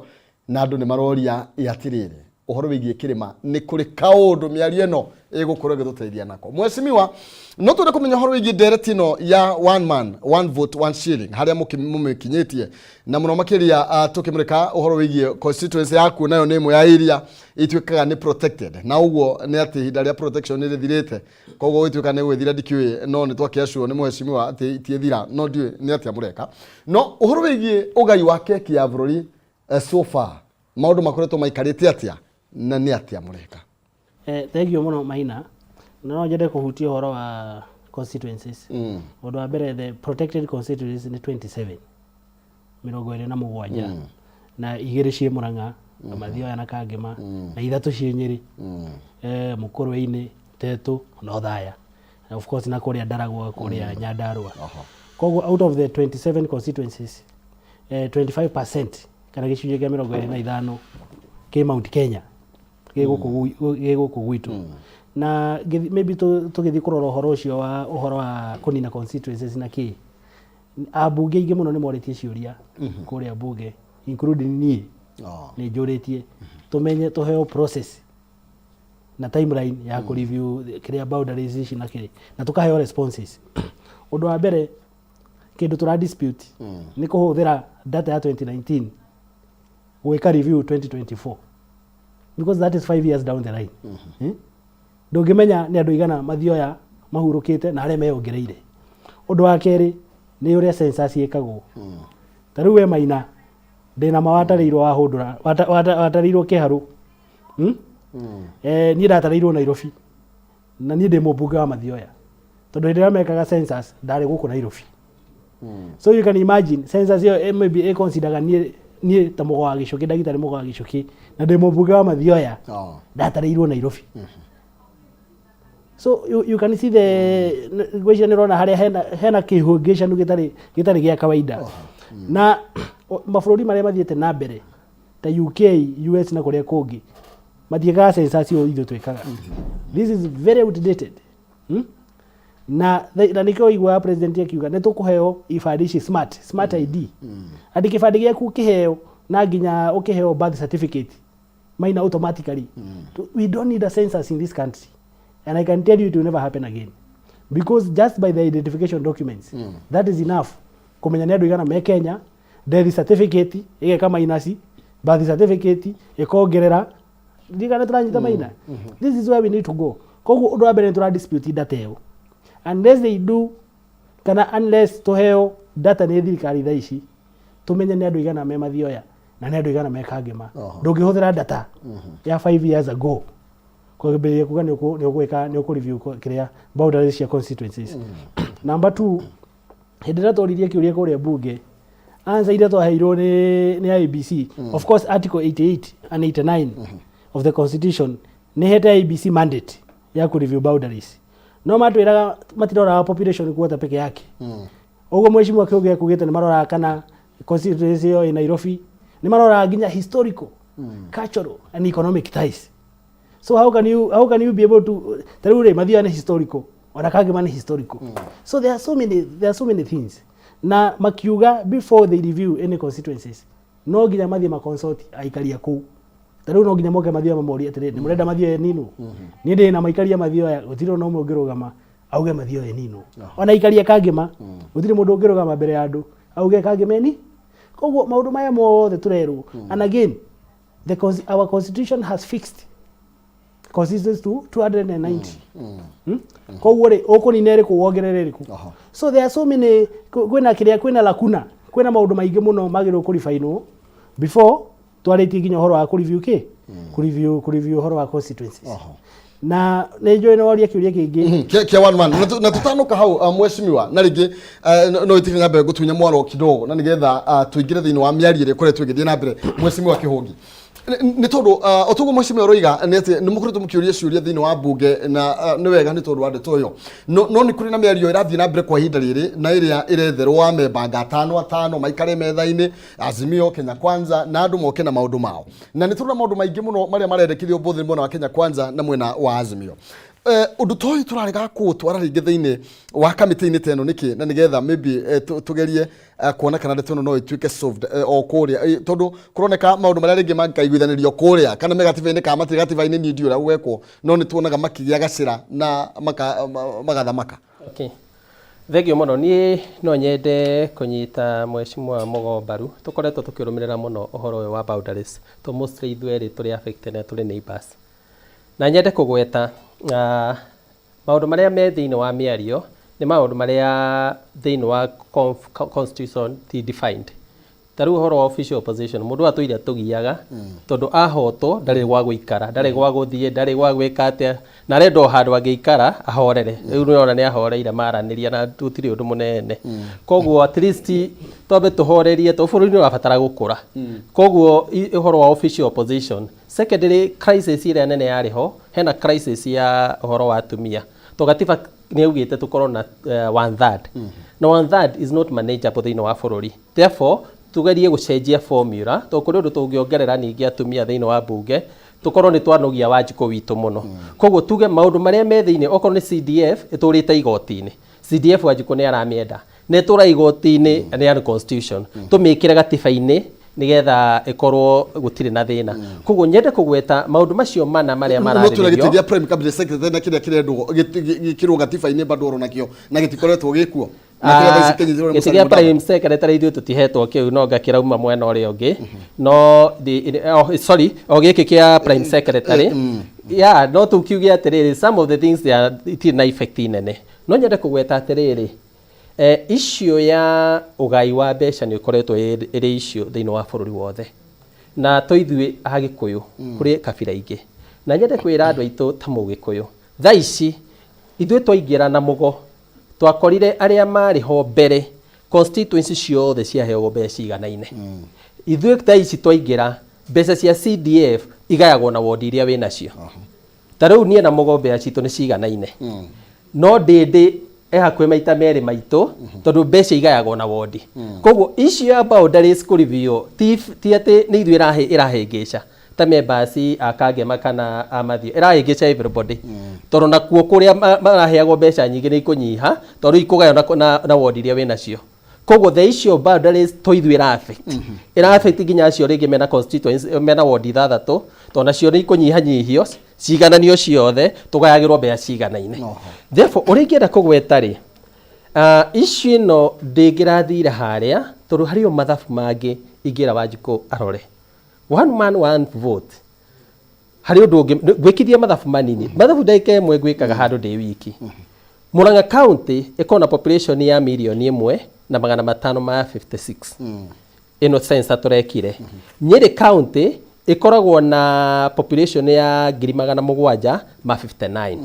na andũ nĩ maroria atirĩrĩ, ũhoro wĩgiĩ kĩrĩma nĩ kũrĩ kaũndũ mĩario ĩno ĩgũkorwo ĩgĩtũteithia nako. Mheshimiwa, no twende kũmenya ũhoro wĩgiĩ ndereti ĩno ya one man one vote one shilling harĩa mũmĩkinyĩtie, na mũno makĩria tũkĩmũrĩka ũhoro wĩgiĩ constituency yaku, nayo nĩ ĩmwe ya iria ituĩkaga nĩ protected, na ũguo nĩ atĩ ihinda rĩa protection nĩ rĩthirĩte, koguo gũgĩtuĩka nĩ gũgĩthira ndikĩũĩ, no nĩ twakĩacuo nĩ mheshimiwa atĩ itiĩthira, no ndiũĩ nĩ atĩa mũreka. No ũhoro wĩgiĩ ũgai wa keki ya bũrũri, so far maũndũ makoretwo maikarĩte atĩa na nĩ atĩa mũreka? Thank you mũno Maina, na no nyende kũhutia ũhoro wa constituencies. Ũndũ wa mbere, the protected constituencies nĩ 27, 27, na 2 ciĩ Murang'a, Mathioya na Kangema, na 3 ciĩ Nyĩrĩ, Mũkũrwe-inĩ, Tetu na Othaya, na of course na kũrĩa Ndaragwa, kũrĩa Nyandarua. Koguo out of the 27 constituencies, 25% kana gĩcunjĩ kĩa 25 kĩ Mount Kenya, gĩ gũkũ gwitũ. Na maybe tũgĩthiĩ kũrora ũhoro ũcio wa ũhoro wa kũnina constituencies na kĩ, ambunge aingĩ mũno nĩ morĩtie ciũria kũrĩa bunge, including niĩ. Nĩ njũrĩtie tũmenye, tũheo process na timeline ya kũ review kĩrĩa boundaries ici na kĩrĩ, na tũkaheo responses. Ũndũ wa mbere, kĩndũ tũra dispute nĩ kũhũthĩra data ya 2019 gwĩka review 2024, because that is 5 years down the line. Ndũngĩmenya nĩ andũ igana Mathioya mahurũkĩte na arĩa meyongereire. Ũndũ wa kerĩ nĩ ũrĩa census ĩkagwo. Ta rĩu we Maina, ndĩna ma watarĩirwo wahũndũra, watarĩirwo Kĩharũ. Niĩ ndatarĩirwo Nairobi, na niĩ ndĩ mũmbunge wa Mathioya, tondũ hĩndĩ ĩrĩa mekaga census ndarĩ gũkũ Nairobi. So you can imagine census ĩyo maybe ĩconsideraga niĩ ta mũgo wa Gĩcũkĩ, ndagĩtarĩ mũgo wa Gĩcũkĩ, na ndĩ mũmbunge wa Mathioya, ndatarĩirwo Nairobi. So you can see the ngwĩciria nĩ ũrona harĩa hena kĩhũngĩcanu gĩtarĩ gĩa kawaida. Na mabũrũri marĩa mathiĩte na mbere ta UK, US na kũrĩa kũngĩ matiĩkaga census ũũ ithuĩ twĩkaga. This is very outdated. Na nĩkĩo ũiguaga president akiuga nĩ tũkũheo ibandĩ ici smart ID. Atĩ kĩbandĩ gĩaku ũkĩheo na nginya ũkĩheo birth certificate maina automatically. We don't need a census in this country, and I can tell you it will never happen again, because just by the identification documents, that is enough kũmenya nĩ andũ igana me Kenya. Death certificate ĩgeka minus, birth certificate ĩkongerera, ndigana tũranyita Maina. This is where we need to go. Koguo ũndũ wa mbere, nĩ tũra dispute data ĩyo unless they do, kana unless tũheo data nĩ thirikari thaa ici, tũmenye nĩ andũ igana me Mathioya. Na nĩ andũ aigana me Kangema? Ndũngĩhũthĩra data ya 5 years ago kwambĩrĩria kuga nĩ ũgwĩka, nĩ ũkũ review kĩrĩa boundaries cia constituencies. Number two, hĩndĩ ĩrĩa tworirie kĩũria kũrĩa bunge, answer iria twaheirwo nĩ IEBC, of course article 88 and 89 of the constitution nĩ hete IEBC mandate ya kũ review boundaries, no matwĩraga matiroraga population quota peke yake. Ũguo mheshimiwa Kĩũgĩ ekugĩte nĩ maroraga kana constituency ĩyo ĩ Nairobi, nĩ maroraga nginya historical, cultural and economic ties. So how can you be able to, ta rĩu rĩ, Mathioya nĩ historical, ona Kangema nĩ historical. So there are so many things. Na makiuga before they review any constituencies, no nginya mathiĩ maconsult aikaria kũu. Ta rĩu no nginya moke Mathioya mamorie atĩrĩrĩ, nĩ mũrenda Mathioya ĩninwo? Niĩ ndĩ na maikaria Mathioya, gũtirĩ ona ũmwe ũngĩrũgama auge Mathioya ĩninwo. Ona aikaria Kangema, gũtirĩ mũndũ ũngĩrũgama mbere ya andũ auge Kangema ĩni. Koguo maũndũ maya mothe tũrerwo, and again, our constitution has fixed constituencies to 290. Koguo rĩ, ũkũnina ĩrĩkũ, wongerere ĩrĩkũ? So there are so many, kwĩna kĩrĩa, kwĩna lacuna, kwĩna maũndũ maingĩ mũno magĩrĩirwo kũribainwo before twarĩtie nginya ũhoro wa kũreview kĩ kũreview ũhoro wa constituencies. Na nĩ njũĩ nĩ woria kĩũria kĩngĩ. Kia one man na tutanuka hau, mheshimiwa, na rĩngĩ no ĩtĩkĩre nyambe ngũtunya mwaro kidogo na nĩgetha tũingĩre thĩinĩ wa mĩario ĩrĩa ĩkoretwo ĩgĩthiĩ na mbere. Mheshimiwa Kĩhũngi, nĩ tondũ o toguo mheshimiwa ũroiga nĩ atĩ nĩ mũkoretwo mũkĩũria ciũria thĩinĩ wa mbunge, na nĩ wega nĩ tondũ wa ndeto ĩyo, no nĩ kũrĩ na mĩario ĩrathiĩ na mbere kwa ihinda rĩrĩ na ĩrĩa ĩretherwo amembanga atano atano maikare metha-inĩ, Azimio, Kenya Kwanza, na andũ moke na maũndũ mao, na nĩ tũrona maũndũ maingĩ mũno marĩa marendekithio both mwena wa Kenya Kwanza na mwena wa Azimio. Ũndũ ta ũyũ tũrarega kũũtwara rĩngĩ thĩinĩ wa kamĩtĩ-inĩ ta ĩno nĩkĩ, na nĩgetha maybe tũgerie kuona kana ndeto ĩno no ĩtuĩke solved o kũrĩa, tondũ kũroneka maũndũ marĩa rĩngĩ mangĩkaiguithanĩrio kũrĩa kana me gatiba-inĩ kana matirĩ gatiba-inĩ, niĩ ndiũĩ ũrĩa gũgekwo, no nĩ tuonaga makĩgĩa gacĩra na magathamaka. Okay. Thengiũ mũno. Niĩ no nyende kũnyita mheshimiwa Mũgo mbaru. Tũkoretwo tũkĩrũmĩrĩra mũno ũhoro ũyũ wa boundaries to mostly ithuĩ erĩ tũrĩ affected na tũrĩ neighbors. Na nyende kũgweta maũndũ marĩa me thĩinĩ wa mĩario nĩ maũndũ marĩa thĩinĩ wa constitution ti defined. Ta rĩu ũhoro wa official opposition, mũndũ atũire atũgiaga tondũ ahotwo ndarĩ gwa gũikara, ndarĩ gwa gũthiĩ, ndarĩ gwa gwĩka atĩa, na arenda o handũ angĩikara ahorere. Rĩu nĩũrona nĩ ahoreire maranĩria na gũtirĩ ũndũ mũnene. Koguo at least twambe tũhorerie tondũ bũrũri nĩ ũrabatara gũkũra. Koguo ũhoro wa official opposition. Secondly, crisis ĩrĩa nene yarĩ ho, hena crisis ya ũhoro wa atumia, to gatiba nĩ augĩte tũkorwo na one third, na one third is not manageable thĩinĩ wa bũrũri. Therefore tugerie gũcenjia formula tondũ kũrĩ ũndũ tũngĩongerera ningĩ atumia thĩinĩ wa mbunge, tũkorwo nĩ twanogia Wanjikũ witũ mũno. Koguo tuge maũndũ marĩa me thĩinĩ, okorwo nĩ CDF ĩtũrĩte igoti-inĩ, CDF Wanjikũ nĩ aramĩenda na ĩtũra igoti-inĩ nĩ unconstitution, tũmĩkĩre gatiba-inĩ nĩgetha ĩkorwo gũtirĩ na thĩna. Koguo nyende kũgweta maũndũ macio mana marĩa No twĩna gĩtĩ mararĩrĩrio. Gĩa prime cabinet secretary na kĩrĩa kĩrendwo gĩkĩrwo gatiba-inĩ bado oro nakĩo na gĩtikoretwo gĩkuo, na kĩrĩa thaa ici kĩnyitĩrĩirwo nĩ Gĩtĩ Musalia gĩa Mudavadi. prime secretary ithuĩ tũtihetwo kĩu, no ngakĩrauma mwena ũrĩa ũngĩ, no oh, sorry, o gĩkĩ kĩa prime secretary, yeah, no tũkiuge atĩrĩrĩ, some of the things they are itirĩ na effect nene. No nyende kũgweta atĩrĩrĩ, issue ya ũgai wa mbeca nĩ ũkoretwo ĩrĩ issue thĩinĩ wa bũrũri wothe, na to ithuĩ Agĩkũyũ, kũrĩ kabira ingĩ. Na nyende kwĩra andũ aitũ ta Mũgĩkũyũ, thaa ici ithuĩ twaingĩra na mũgo, twakorire arĩa marĩ ho mbere constituency ciothe ciaheagwo mbeca ciganaine. Ithuĩ thaa ici twaingĩra, mbeca cia CDF igayagwo na wondi iria wĩ nacio. Ta rĩu niĩ na mũgo mbeca citũ nĩ ciganaine, no ndĩndĩ e hakuhĩ maita merĩ maitũ tondũ mbeca igayagwo na wondi. Koguo issue ya boundaries kũrivio ti atĩ nĩ ithuĩ ĩrahĩngĩca ta members a Kangema kana a Mathio, ĩrahĩngĩca everybody, tondũ nakuo kũrĩa maraheagwo mbeca nyingĩ nĩ ikũnyiha tondũ ikũgaywo na wondi iria wĩ nacio. Koguo the issue of boundaries to ithuĩ ĩra affect, ĩra affect nginya acio rĩngĩ mena constituency, mena wondi ithathatũ, tondũ nacio nĩ ikũnyihanyihio cigananio ciothe, tũgayagĩrwo mbeca ciganaine. Therefore ũrĩa ingĩenda kũgweta rĩ, issue ĩno ndĩngĩrathire harĩa tondũ harĩ o mathabu mangĩ ingĩra Wanjikũ arore. One man one vote, harĩ ũndũ ũngĩ ngwĩkithia mathabu manini, mathabu ndagĩka ĩmwe ngwĩkaga handũ ndĩ wiki. Murang'a County ĩkorwo na population ya 1,556,000. Ĩno census tũrekire, Nyĩrĩ County ĩkoragwo na population ya 759,000.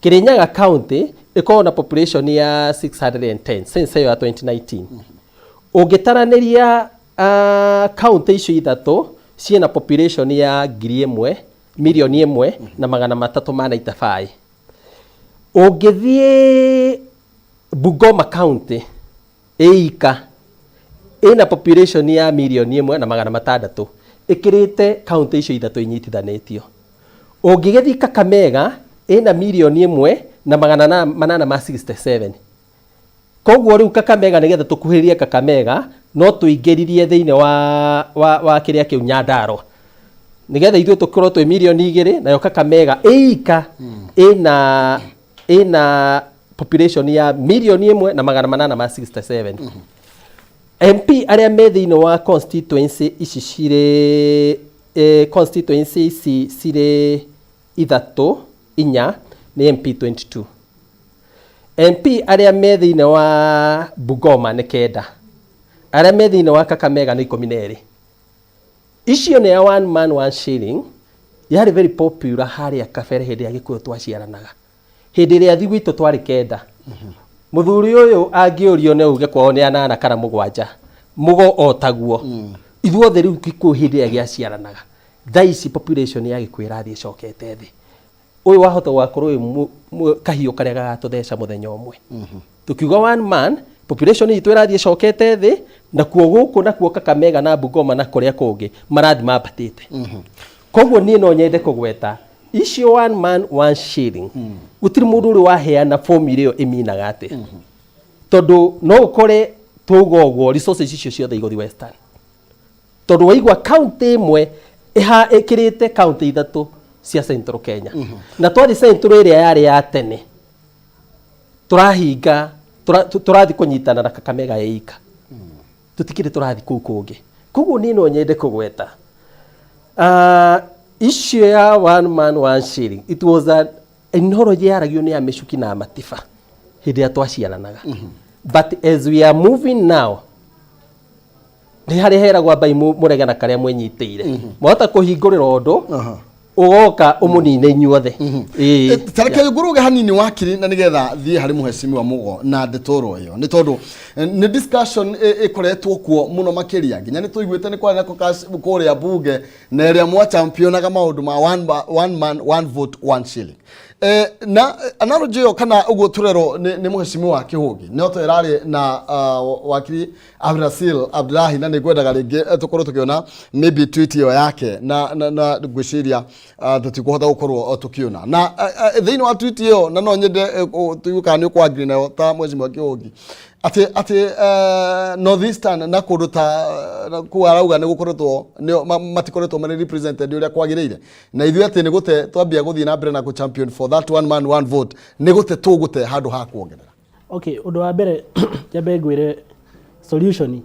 Kirinyaga County ĩkoragwo na population ya 610, census ĩyo ya 2019. Ũngĩtaranĩria county icio ithatũ ciĩna population ya 1,000 1,395,000. Ũngĩthiĩ Bungoma County ĩika ĩna population ya 1,600,000, ĩkĩrĩte county icio ithatũ inyitithanĩtio. Ũngĩgĩthiĩ Kakamega ĩna 1,867,000. Koguo rĩu Kakamega, nĩgetha tũkuhĩrĩrie Kakamega, no tũingĩririe thĩinĩ wa kĩrĩa kĩu Nyandarua, nĩgetha ithuĩ tũkorwo twĩ 2 million, nayo Kakamega ĩika ĩna population ya 1,867,000. MP arĩa me thĩinĩ wa constituency ici cirĩ constituency ici cirĩ ithatũ inya nĩ MP 22. MP arĩa me thĩinĩ wa Bungoma nĩ 9, arĩa me thĩinĩ wa Kakamega nĩ 12. Icio nĩ ya one man one shilling yarĩ very popular harĩa kabere hĩndĩ ya Gĩkũyũ twaciaranaga, hĩndĩ ĩrĩa thi gwitũ twarĩ 9. Mũthuri ũyũ angĩũrio nĩ auge kwao nĩ anana kana mũgwanja, mũgo o taguo ithuothe. Rĩu Gĩkũyũ hĩndĩ ĩrĩa gĩaciaranaga, thaa ici population ya Gĩkũyũ ĩrathiĩ ĩcokete thĩ. Ũyũ wahota gũgakorwo wĩ kahiũ karĩa gagatũtheca mũthenya ũmwe. Tukiuga one man, population itũ ĩrathiĩ ĩcokete thĩ, nakuo gũkũ nakuo Kakamega na Bungoma na kũrĩa kũngĩ marathiĩ mambatĩte. Koguo niĩ no nyende kũgweta icio one man one shilling, gũtirĩ mũndũ ũrĩ waheana formula ĩyo ĩminaga atĩa, tondũ no ũkore twauga ũguo resources icio ciothe igũthiĩ Western, tondũ waigua county ĩmwe ĩkĩrĩte county ithatũ cia Central Kenya, na twathiĩ Central ĩrĩa yarĩ ya tene tũrahinga tũrathiĩ kũnyitana na Kakamega ĩika, tũtikĩrĩ tũrathiĩ kũu kũngĩ. Koguo niĩ no nyende kũgweta icio ya one man one shilling, it was an inoronjĩ yaragio nĩ amĩcuki na amatiba hĩndĩ ĩrĩa twaciaranaga, but as we are moving now, nĩ harĩa heragwo ambai mũrege na karĩa mwenyitĩire, mwahota kũhingũrĩra ũndũ ũgoka ũmũnine inyuothe. Ĩĩ. Tareke nguruge hanini wakiri, na nigetha thiĩ harĩ mũhecimiwa Mugo na ndetoro ĩyo, nĩ tondũ nĩ discussion ĩkoretwo kuo mũno makĩria, nginya nĩ tũiguĩte nĩ kwarĩ na kũrĩa bunge na ĩrĩa mwachampionaga maũndũ ma one man one vote one shilling. Na analogy ĩyo kana ũguo tũrerwo nĩ mũhecimiwa Kĩhũngi no to ĩrarĩ na wakiri Abdulasil Abdullahi, na nĩ ngwendaga rĩngĩ tũkorwo tũkĩona maybe tweet ĩyo yake na ngwĩciria tũtikũhota gũkorwo tũkĩona na thĩinĩ wa tweet ĩyo, na no nyende tũigue kana nĩ ũkwangiria nayo ta mũhecimiwa Kĩhũngi atĩ North Eastern na kũndũ ta kũu arauga nĩ gũkoretwo nĩo matikoretwo marĩ represented ũrĩa kwagĩrĩire, na ithuĩ atĩ nĩ gũte twambia gũthiĩ na mbere na kũ champion for that one man one vote, nĩ gũte tũgũte handũ ha kuongerera. Okay, ũndũ wa mbere nyambe ngwĩre solution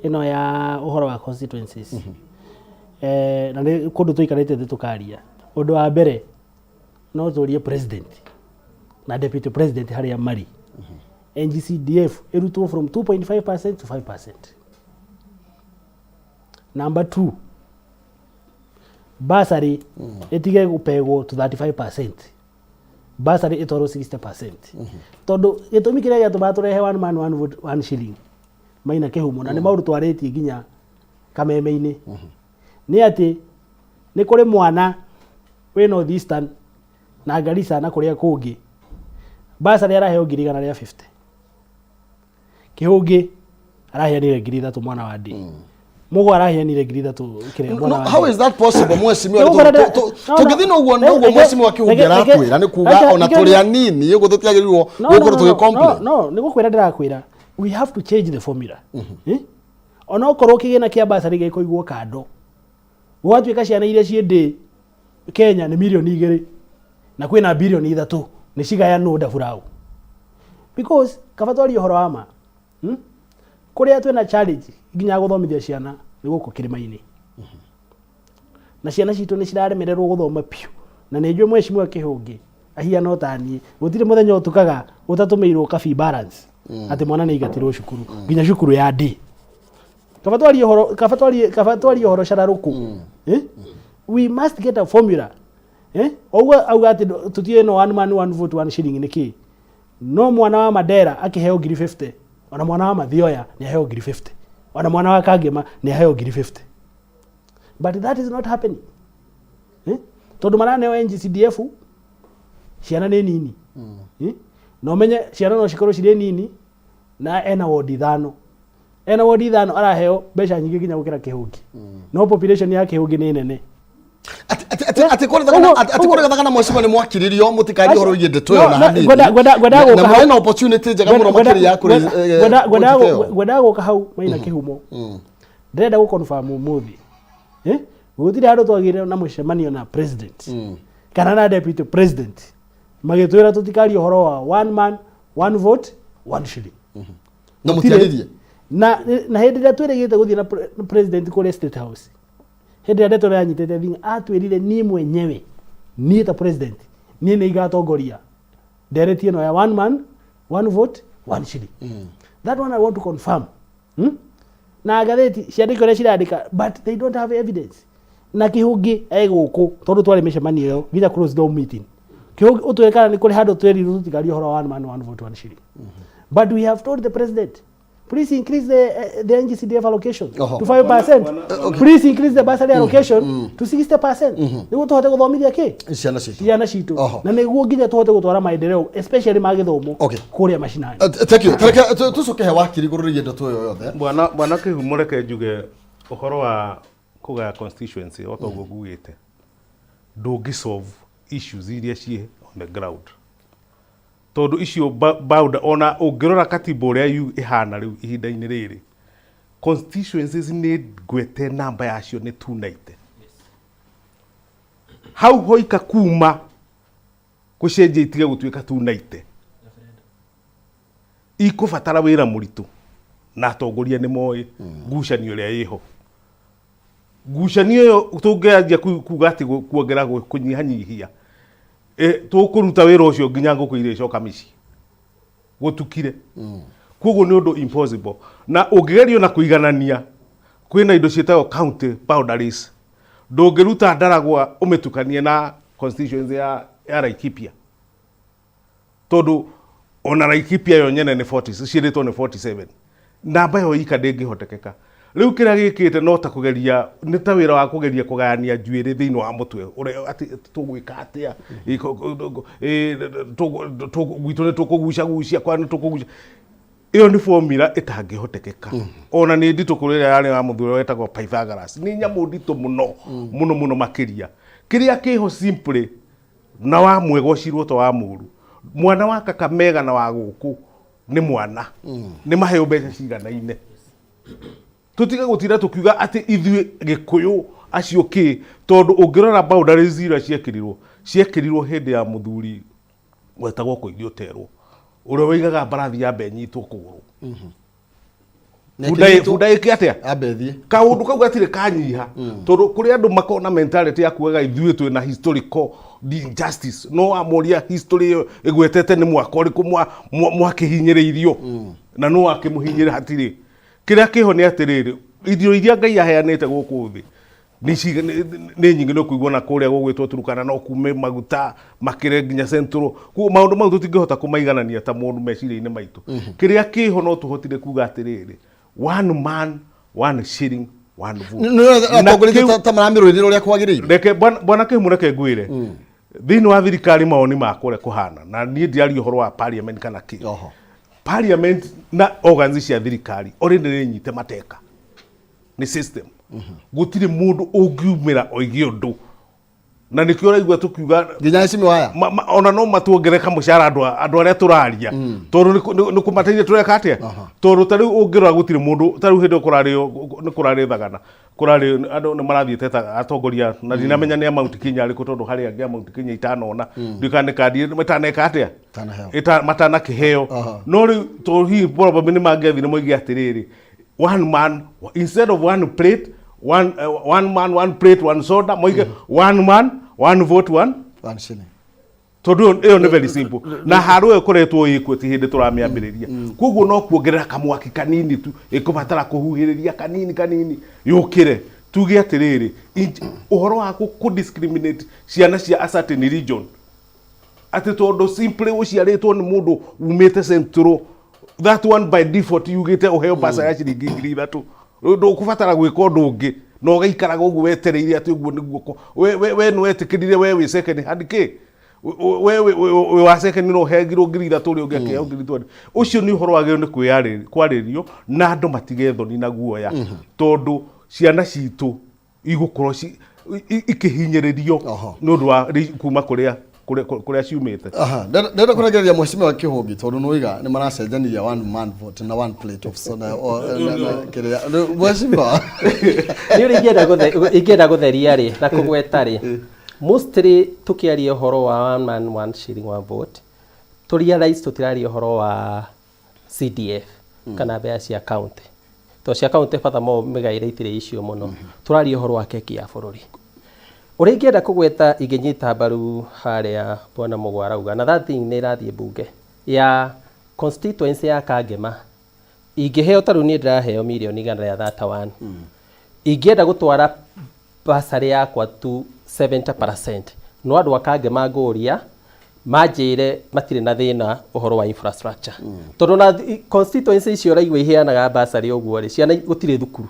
ĩno ya ũhoro wa constituencies, na nĩ kũndũ tũikarĩte thĩ tũkaria. Ũndũ wa mbere no tũrie president na deputy president harĩa marĩ, NGCDF ĩrutwo from 2.5% to 5%. Number two, bursary ĩtige gũpegwo to 35%, bursary ĩtwarwo 60%, tondũ gĩtũmi kĩrĩa gĩatũmaga tũrehe one man one vote one shilling, Maina Kĩhumo, na nĩ maũndũ twarĩtie nginya kameme-inĩ, nĩ atĩ nĩ kũrĩ mwana wĩ North Eastern na Garissa na kũrĩa kũngĩ bursary araheo 150,000, Kĩhũngĩ araheanire 3,000 mwana wa ndĩ, Mũgo araheanire 3,000 kĩrĩa mwana No, wa how ndĩ. is that possible, mheshimiwa? Nĩ gũkora no, no. Tũngĩthiĩ na ũguo noguo mheshimiwa Kĩhũngĩ aratwĩra, nĩ kuga ona tũrĩ anini ũguo tũtiagĩrĩirwo No, gũkorwo no, no, tũgĩ complain. No, nĩ gũkwĩra ndĩrakwĩra, we have to change the formula. Eh? Onokorwo kĩgĩna kĩa bursary gĩkũigwo kando, gwatuĩka ciana iria ciĩ ndĩ Kenya nĩ 2 million na kwĩna 3 billion, nĩ cigayanwo ndaburaũ, because kaba twarie ũhoro wa ma, Kũrĩa twĩna challenge nginya gũthomithia ciana nĩ gũkũ kĩrĩma-inĩ, na ciana citũ nĩ ciraremererwo gũthoma piũ, na nĩ njũĩ mheshimiwa Kĩhũngĩ ahiana o ta niĩ, gũtirĩ mũthenya ũtukaga ũtatũmĩirwo kabi balance atĩ mwana nĩ aingatirwo cukuru, nginya cukuru ya ndĩ. Kaba twarie ũhoro, kaba twarie, kaba twarie ũhoro cararũkũ. Eh? We must get a formula. Eh? Oguo auga atĩ tũtiũĩ no one man one vote one shilling nĩ kĩĩ. No mwana wa Mandera akĩheo ngiri 50, ona mwana wa Mathioya nĩ aheo ngiri 50, ona mwana wa Kangema nĩ aheo ngiri 50. But that is not happening. Eh? Tondũ maraneo NGCDF ciana nĩ nini. Eh? Na ũmenye ciana no cikorwo cirĩ nini na ena wodi ithano. Ena wodi ithano araheo mbeca nyingĩ nginya gũkĩra Kĩhũngi. No population ya Kĩhũngi nĩ nene. Atĩ kũrĩ gathagana mheshimiwa nĩ mwakiririo mũtikarie ũhoro wĩgiĩ ndeto ĩyo na hanini. Ngwendaga Na gũka na hau. mwarĩ na opportunity njega mũno makĩria ya kũrĩ budget ĩyo. Ngwendaga gũka hau Maina Kĩhumo. Ndĩrenda gũ confirm ũmũthĩ. Eh? Gũtirĩ handũ twagĩire na mũcemanio na president kana na deputy president magĩtwĩra tũtikarie ũhoro wa one man one vote one shilling. Na Gũtirĩ. mũtiaririe. Na hĩndĩ ĩrĩa twĩrĩgĩte gũthiĩ na president kũrĩa State House, hĩndĩ ĩrĩa ndeto yanyitĩte thing'a, atwĩrire niĩ mwenyewe, niĩ ta president, niĩ nĩ igatongoria ndereti ĩno ya one man one vote one shilling. That one I want to confirm. Na ngathĩti ciandĩke ũrĩa cirandĩka, but they don't have evidence. Na Kĩhũngĩ e gũkũ tondũ twarĩ mĩcemanio ĩyo nginya closed door meeting. Kĩhũngĩ ũtwĩre kana nĩ kũrĩ handũ twerirwo tũtikarie ũhoro wa one man one vote one shilling. But we have told the president, please increase the NGCDF allocation to 5%. Please increase the bursary allocation to 60%. Nĩguo tũhote gũthomithia kĩ? Ciana citũ. Ciana citũ. Na nĩguo nginya tũhote gũtwara maendeleo especially ma gĩthomo kũrĩa macinani. Thank you. Tareke tũcoke he wakiri igũrũ rĩgiĩ ndeto ĩyo yothe. Bwana Kĩhumo, reke njuge ũhoro wa kũgaya constituency o ta ũguo ngugĩte, ndũngĩ solve issues iria ciĩ on the ground, tondũ icio bound ona ũngĩrora katiba ũrĩa yu ĩhana rĩu ihinda-inĩ rĩrĩ, constituencies nĩ ngwete namba yacio nĩ 290 hau hoika kuma gũcenjia itige gũtuĩka 290, ikũbatara wĩra mũritũ, na atongoria nĩ moĩ ngucanio ĩrĩa ĩho. Ngucanio ĩyo tũngĩanjia kuga atĩ kuongerera kũnyihanyihia, tũkũruta wĩra ũcio nginya ngũkũ irĩcoka mĩciĩ gũtukire. Koguo nĩ ũndũ impossible, na ũngĩgerio na kũiganania, kwĩna indo ciĩtagwo county boundaries. Ndũngĩruta Ndaragwa ũmĩtukanie na constituency ya Laikipia, tondũ ona Laikipia yo nyene nĩ 40 ciĩrĩtwo nĩ 47, namba ĩyo ika ndĩngĩhotekeka. Rĩu kĩrĩa gĩkĩte no ta kũgeria, nĩ ta wĩra wa kũgeria kũgayania njuĩrĩ thĩinĩ wa mũtwe ũrĩa atĩ tũgwĩka atĩa. Gwitũ nĩ tũkũgucagucia kwa nĩ tũkũgucia, ĩyo nĩ formula ĩtangĩhotekeka. Ona nĩ nditũ kũrĩ ĩrĩa yarĩ ya mũthuri wetagwo Pythagoras, nĩ nyamũ nditũ mũno mũno mũno makĩria. Kĩrĩa kĩho simply na wa mwega ũcirwo to wa mũru, mwana wa Kakamega na wa gũkũ nĩ mwana, nĩ maheo mbeca ciganaine. Tũtige gũtinda tũkiuga atĩ ithuĩ Gĩkũyũ acio kĩ, tondũ ũngĩrora boundaries iria ciekĩrirwo hĩndĩ ya mũthuri wetagwo Koigi Oterwo, ũrĩa waigaga mbarathi yambe ĩnyitwo kũgũrũ. Bunda ĩke atĩa? Ambe ĩthiĩ. Kaũndũ kau gatirĩ kanyiha, tondũ kũrĩ andũ makoragwo na mentality ya kugaga ithuĩ twĩna historical injustice. No amoria history ĩyo ĩgwetete nĩ mwaka ũrĩkũ mwakĩhinyĩrĩirio na no akĩmũhinyĩrĩ hatirĩ. Kĩrĩa kĩho nĩ atĩrĩrĩ, irio iria Ngai aheanĩte gũkũ thĩ nĩ nyingĩ. Nĩ ũkũigua na kũrĩa gũgwĩtwo Turukana no kume maguta makĩre nginya Central. Koguo maũndũ mau tũtingĩhota kũmaiganania ta mũndũ meciria-inĩ maitũ. Kĩrĩa kĩho no tũhotire kuga atĩrĩrĩ, one man one shilling one vote. Nĩ Na atongoria ta maramĩrũĩrĩra ũrĩa kwagĩrĩire. Reke bwana Kĩhumo, reke ngwĩre thĩinĩ wa thirikari mawoni makwa ũrĩa kũhana, na niĩ ndiaria ũhoro wa parliament kana kĩ. Parliament na organs cia thirikari already nĩ nyite mateka nĩ system. Gũtirĩ mũndũ ũngiumĩra oige ũndũ, na nĩkĩo ũraigua tũkiuga nginya heshimiwa aya ona no matuongerere kamũcara andũ arĩa tũraria, tondũ nĩ kũmateithia tũreka atĩa, tondũ ta rĩu ũngĩrora gũtirĩ mũndũ. Ta rĩu hĩndĩ ĩyo kũrarĩ nĩ kũrarĩ thagana, kũrarĩ andũ nĩ marathiĩte ta atongoria, na ndinamenya nĩ a Mount Kenya arĩkũ, tondũ harĩ angĩ a Mount Kenya itanona, ndiũĩ kana nĩ kandi mataneka atĩa. Itanaheo. Matanakĩheo. No rĩu tondũ hihi probably nĩ mangĩathire moige atĩrĩrĩ, one man instead of one plate, one man one plate one soda, moige one man one vote one one shilling. Tondũ ĩyo nĩ very simple, na haro ĩyo ĩkoretwo ĩkuo ti hĩndĩ tũramĩambĩrĩria. Koguo no kuongerera kamwaki kanini tu ĩkũbatara, kũhuhĩrĩria kanini kanini yũkĩre. Tuge atĩrĩrĩ, ũhoro wa kũ discriminate ciana cia a certain region, atĩ tondũ simply ũciarĩtwo nĩ mũndũ umĩte Central, that one by default yugĩte ũheo mbaca ya ciringi 3,000, ndũkũbatara gwĩka ũndũ ũngĩ na ũgaikaraga ũguo wetereire atĩ ũguo nĩguo we nĩ wetĩkĩrire we wĩ second hand kĩ we wĩ wa second no ũheagirwo 3,000, ũrĩa ũngĩ akĩheo 20,000. Ũcio nĩ ũhoro wagĩrĩirwo nĩ kwarĩrio na andũ matige thoni na guoya, tondũ ciana citũ igũkorwo ikĩhinyĩrĩrio nĩ ũndũ wa kuma kũrĩa ciumĩte. Aha, ndĩrenda kũregereria mheshimiwa Kĩhũngi, tondũ nĩwaiga nĩ maracenjania one man vote na one plate of soda na kĩrĩa. Rĩu, mheshimiwa. Nĩ ũrĩa ingĩenda gũtheria rĩ na kũgweta rĩ, mostly tũkĩaria ũhoro wa one man one shilling one vote, tũ realize tũtiraria ũhoro wa CDF kana mbeca cia county, tondũ cia county furthermore mĩgaĩre itirĩ icio mũno. Tũraria ũhoro wa keki ya bũrũri. Ũrĩa ingĩenda kũgweta, ingĩnyita mbaru harĩa bwana Mũgwa arauga, na that thing nĩ ĩrathiĩ mbunge ya constituency ya Kangema. Ingĩheo, ta rĩu niĩ ndĩraheo mirioni 131, ingĩenda gũtwara basarĩ yakwa tu 70%, no andũ a Kangema ngũria manjĩre matirĩ na thĩna ũhoro wa infrastructure, tondũ na constituency icio ũraigua iheanaga basarĩ ũguo rĩ, ciana gũtirĩ thukuru,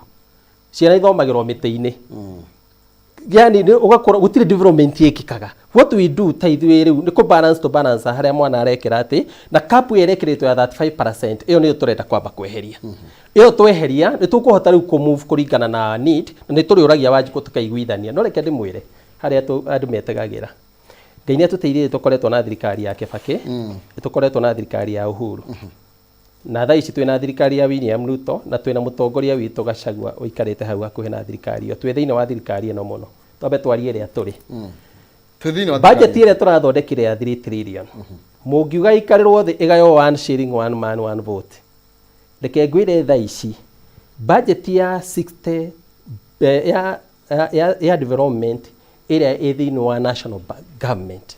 ciana ithomagĩrwo mĩtĩ-inĩ, yani nĩ ũgakora gũtirĩ development ĩkĩkaga. What we do ta ithuĩ rĩu nĩ kũ balance, to balance harĩa mwana arekĩra atĩ na cap ĩrĩa ĩrekĩrĩtwo ya 35%, ĩyo nĩyo tũrenda kwamba kweheria. Ĩyo tweheria nĩ tũkũhota rĩu kũ move kũringana na need, na nĩ tũrĩũragia Wanjikũ tũkaiguithania. No reke ndĩmwĩre harĩa andũ metegagĩra. Ngai nĩ atũteithĩtie, tũkoretwo na thirikari ya Kibaki, nĩ tũkoretwo na thirikari ya Uhuru, na thaa ici twĩna thirikari ya William Ruto, na twĩna mũtongoria witũ Gachagua ũikarĩte hau hakuhĩ na thirikari ĩyo. Twĩ thĩinĩ wa thirikari ĩno mũno. Twambe twarie ĩrĩa tũrĩ. Twĩ thĩinĩ wa Budget thirikari. Ĩrĩa tũrathondekire ya 3 trillion, mũngiuga ikarĩrwo thĩ ĩgaywo one shilling one man one vote, reke ngwĩre thaa ici budget ya 60 ya development ĩrĩa ĩ thĩinĩ wa national government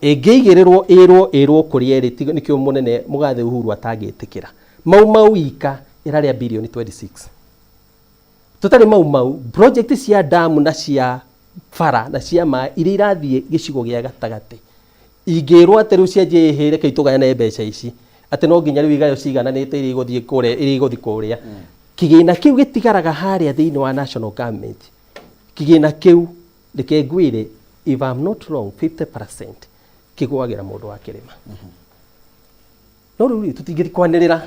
ĩngĩigĩrĩrwo ĩrwo kũrĩa ĩrĩ, nĩkĩo mũnene mũgathe Uhuru atangĩtĩkĩra mau mau ika ĩrarĩa bilioni 26. Tũtarĩ mau mau project cia damu na cia bara na cia maĩ iria irathiĩ gĩcigo gĩa gatagatĩ, ingĩrwo atĩ rĩu cianjie ĩhĩ, reke tũgayane mbeca ici atĩ no nginya rĩu igayo cigananĩte iria igũthiĩ kũrĩa, iria igũthiĩ kũrĩa, kĩgĩna kĩu gĩtigaraga harĩa thĩinĩ wa national government. Kĩgĩna kĩu, reke ngwĩre, if I'm not wrong, 50% kĩgwagĩra mũndũ wa kĩrĩma. No rĩu rĩ, tũtingĩthiĩ kwanĩrĩra,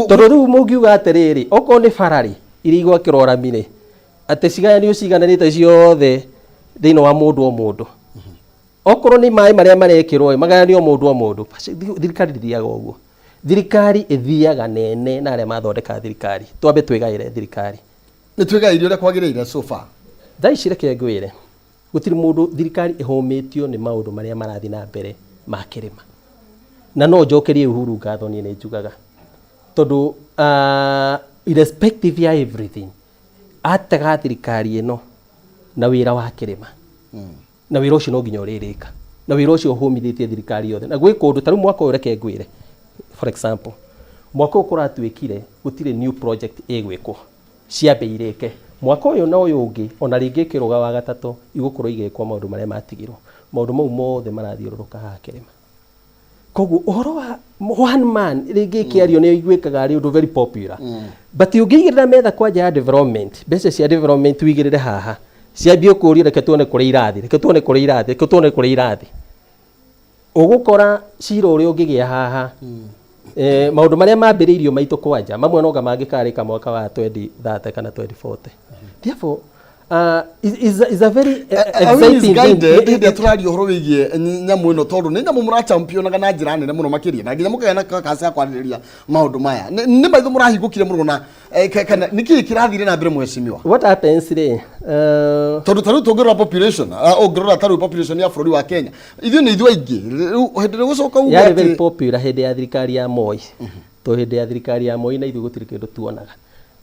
tondũ rĩu mũngiuga atĩrĩrĩ, okorwo nĩ bara rĩ, iria igwakĩrwo rami rĩ, atĩ cigayanio cigananĩte ciothe thĩinĩ wa mũndũ o mũndũ, okorwo nĩ maĩ marĩa marekĩrwo ĩ, magayanio mũndũ o mũndũ. Thirikari ndĩthiaga ũguo. Thirikari ĩthiaga nene na arĩa mathondeka thirikari. Twambe twĩgaĩre thirikari. Nĩ twĩgaĩire ũrĩa kwagĩrĩire so far? Thaa ici reke ngwĩre, gũtirĩ mũndũ thirikari ĩhũmĩtio nĩ maũndũ marĩa marathiĩ na mbere ma kĩrĩma, na no njokerie Uhuru ngatho. Niĩ nĩ njugaga tondũ irrespective ya everything, atega thirikari ĩno na wĩra wa kĩrĩma, na wĩra ũcio no nginya ũrĩrĩka, na wĩra ũcio ũhũmithĩtie thirikari yothe. Na gwĩ kũndũ ta rĩu mwaka ũyũ, reke ngwĩre, for example, mwaka ũyũ kũratuĩkire gũtirĩ new project ĩgwĩkwo, ciambe irĩke mwaka ũyũ na ũyũ ũngĩ, ona rĩngĩ ĩkĩrũga wa gatatũ igũkorwo igĩkwo maũndũ marĩa matigirwo. Maũndũ mau mothe marathiũrũrũka haha kĩrĩma. Koguo ũhoro wa one man rĩngĩ ĩkĩario nĩ iguĩkaga arĩ ũndũ very popular, but ũngĩigĩrĩra metha kwanja ya development, mbeca cia development wigĩrĩre haha, ciambie kũũrio, reke tuone kũrĩa irathi, reke tuone kũrĩa irathi, reke tuone kũrĩa irathi, ũgũkora cira ũrĩa ũngĩgĩa haha. Maũndũ marĩa mambĩrĩirio maitũ kwanja mamwe noga mangĩkarĩka mwaka wa 2030 kana 2040. Therefore is a very Are we exciting thing. misguided hĩndĩ ĩrĩa tũraria ũhoro wĩgiĩ nyamũ ĩno, tondũ nĩ nyamũ mũrachampionaga na njĩra nene mũno makĩria, na nginya mũkagĩa na kacĩ ya kwarĩrĩria maũndũ maya? Nĩ maitho mũrahingũkire mũno na kana nĩ kĩĩ kĩrathire na mbere, mheshimiwa? What happens rĩ, Tondũ ta rĩu tũngĩrora population, ũngĩrora ta rĩu population ya bũrũri wa Kenya, ithuĩ nĩ ithuĩ aingĩ. Rĩu hĩndĩ ĩrĩa gũcoka uge yarĩ very atĩ popular hĩndĩ ya thirikari ya Moi, to hĩndĩ ya thirikari ya Moi na ithuĩ gũtirĩ kĩndũ tuonaga,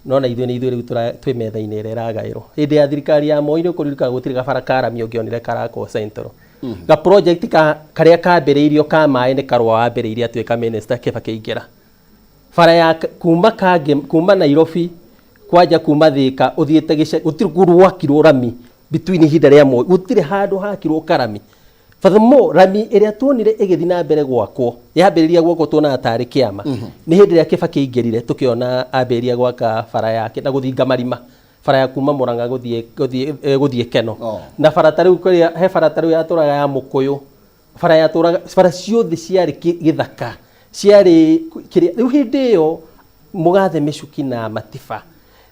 no na ithuĩ nĩ ithuĩ rĩu twĩ metha-inĩ ĩrĩa ĩragaĩrwo. Hĩndĩ ya thirikari ya Moi nĩ ũkũririkana gũtirĩ gabara karami ũngĩonire karakwo Central. Ga project ka karĩa kambĩrĩirio ka maĩ nĩ Karũa wambĩrĩirie atuĩka minister Kibaki aingĩra. Bara ya kuma Kange, kuma Nairobi kwanja kuma Thika ũthiĩte gĩcagi gũtirĩ kũndũ gwakirwo rami between ihinda rĩa Moi, gũtirĩ handũ hakirwo karami. Furthermore, rami ĩrĩa tuonire ĩgĩthiĩ na mbere gwakwo, yambĩrĩria gwakwo tuonaga tarĩ kĩama. Nĩ hĩndĩ ĩrĩa Kibaki aingĩrire tũkĩona ambĩrĩria gwaka bara yake na gũthinga marima. Bara ya kuma Murang'a gũthiĩ gũthiĩ gũthiĩ Keno. Na bara ta rĩu kũrĩa he bara ta rĩu yatũraga ya Mũkũyũ. Bara yatũraga bara ciothe ciarĩ gĩthaka. Ciarĩ kĩrĩa rĩu hĩndĩ ĩyo Mũgathe Mĩcuki na Matiba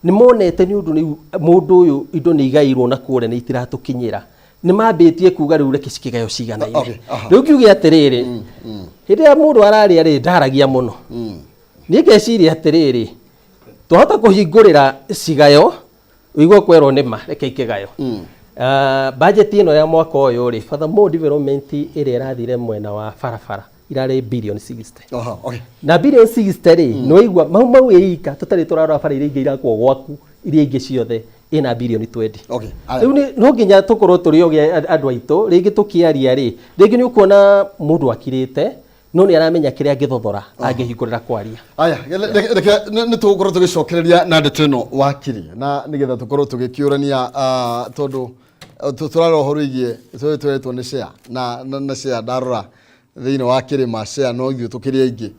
nĩ monete nĩ ũndũ rĩu mũndũ ũyũ indo nĩ igairwo na kũrĩa nĩ itiratũkinyĩra. Nĩ mambĩtie kuga rĩu reke cikĩgayo ciganaine. Rĩu ngiuge atĩrĩrĩ, hĩndĩ ĩrĩa mũndũ ararĩa rĩ ndaragia mũno. Niĩ ngeciria atĩrĩrĩ, twahota kũhingũrĩra cigayo ũigue kwerwo nĩ ma reke ikĩgayo. Budget ĩno ya mwaka ũyũ rĩ, furthermore development ĩrĩa ĩrathire mwena wa barabara irarĩ billion 60. Na billion 60 rĩ, nĩ waigua mau mau ĩika tũtarĩ tũrarora bara iria ingĩ irakwo gwaku iria ingĩ ciothe ĩna bilioni 20. Rĩu no nginya tũkorwo tũrĩ ogĩ andũ aitũ, rĩngĩ tũkĩaria rĩ, rĩngĩ nĩ ũkuona mũndũ akirĩte no nĩ aramenya kĩrĩa angĩthothora angĩhingũrĩra kwaria. Aya, reke nĩ tũgũkorwo tũgĩcokereria na ndeto ĩno wakiri, na nĩgetha tũkorwo tũgĩkĩũrania, tondũ tũrarora ũhoro wĩgiĩ tũrĩ tweretwo nĩ share na share ndarora thĩinĩ wa kĩrĩma share no ithuĩ tũkĩrĩ aingĩ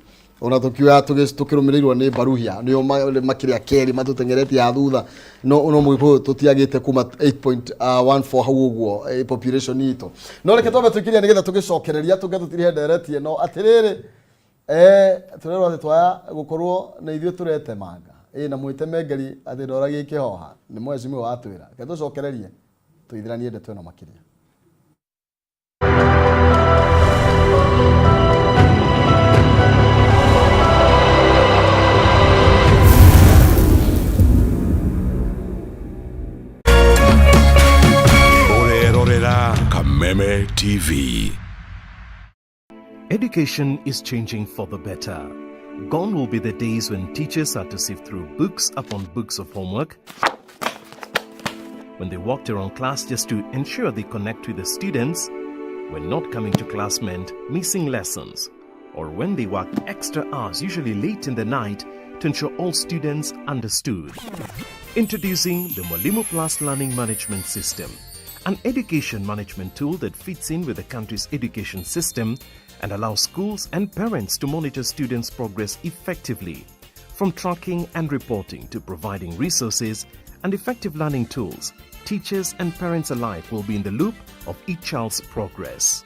ona tũkiuga tũkĩrũmĩrĩirwo nĩ Baruhia nĩo makĩrĩ akerĩ matũteng'eretie ha thutha, no Mũgĩkũyũ tũtiagĩte kuma 8.14 hau ũguo population itũ. No reke twambe tũikĩrie nĩgetha tũgĩcokereria tũnge tũtirihe ndereti ĩno atĩrĩrĩ, tũrerwo atĩ twaya gũkorwo na ithuĩ tũretemanga na mwĩtemengeri atĩ ndoragia ikĩhoha nĩ mheshimiwa watwĩra. Reke tũcokererie tũithiranie ndeto ĩno makĩria. Ũrerorera Kameme TV. Education is changing for the better. Gone will be the days when teachers had to sift through books upon books of homework, when they walked around class just to ensure they connect with the students, when not coming to class meant missing lessons, or when they worked extra hours, usually late in the night, to ensure all students understood. Introducing the Mwalimu Plus Learning Management System, an education management tool that fits in with the country's education system and allows schools and parents to monitor students' progress effectively. From tracking and reporting to providing resources and effective learning tools, teachers and parents alike will be in the loop of each child's progress.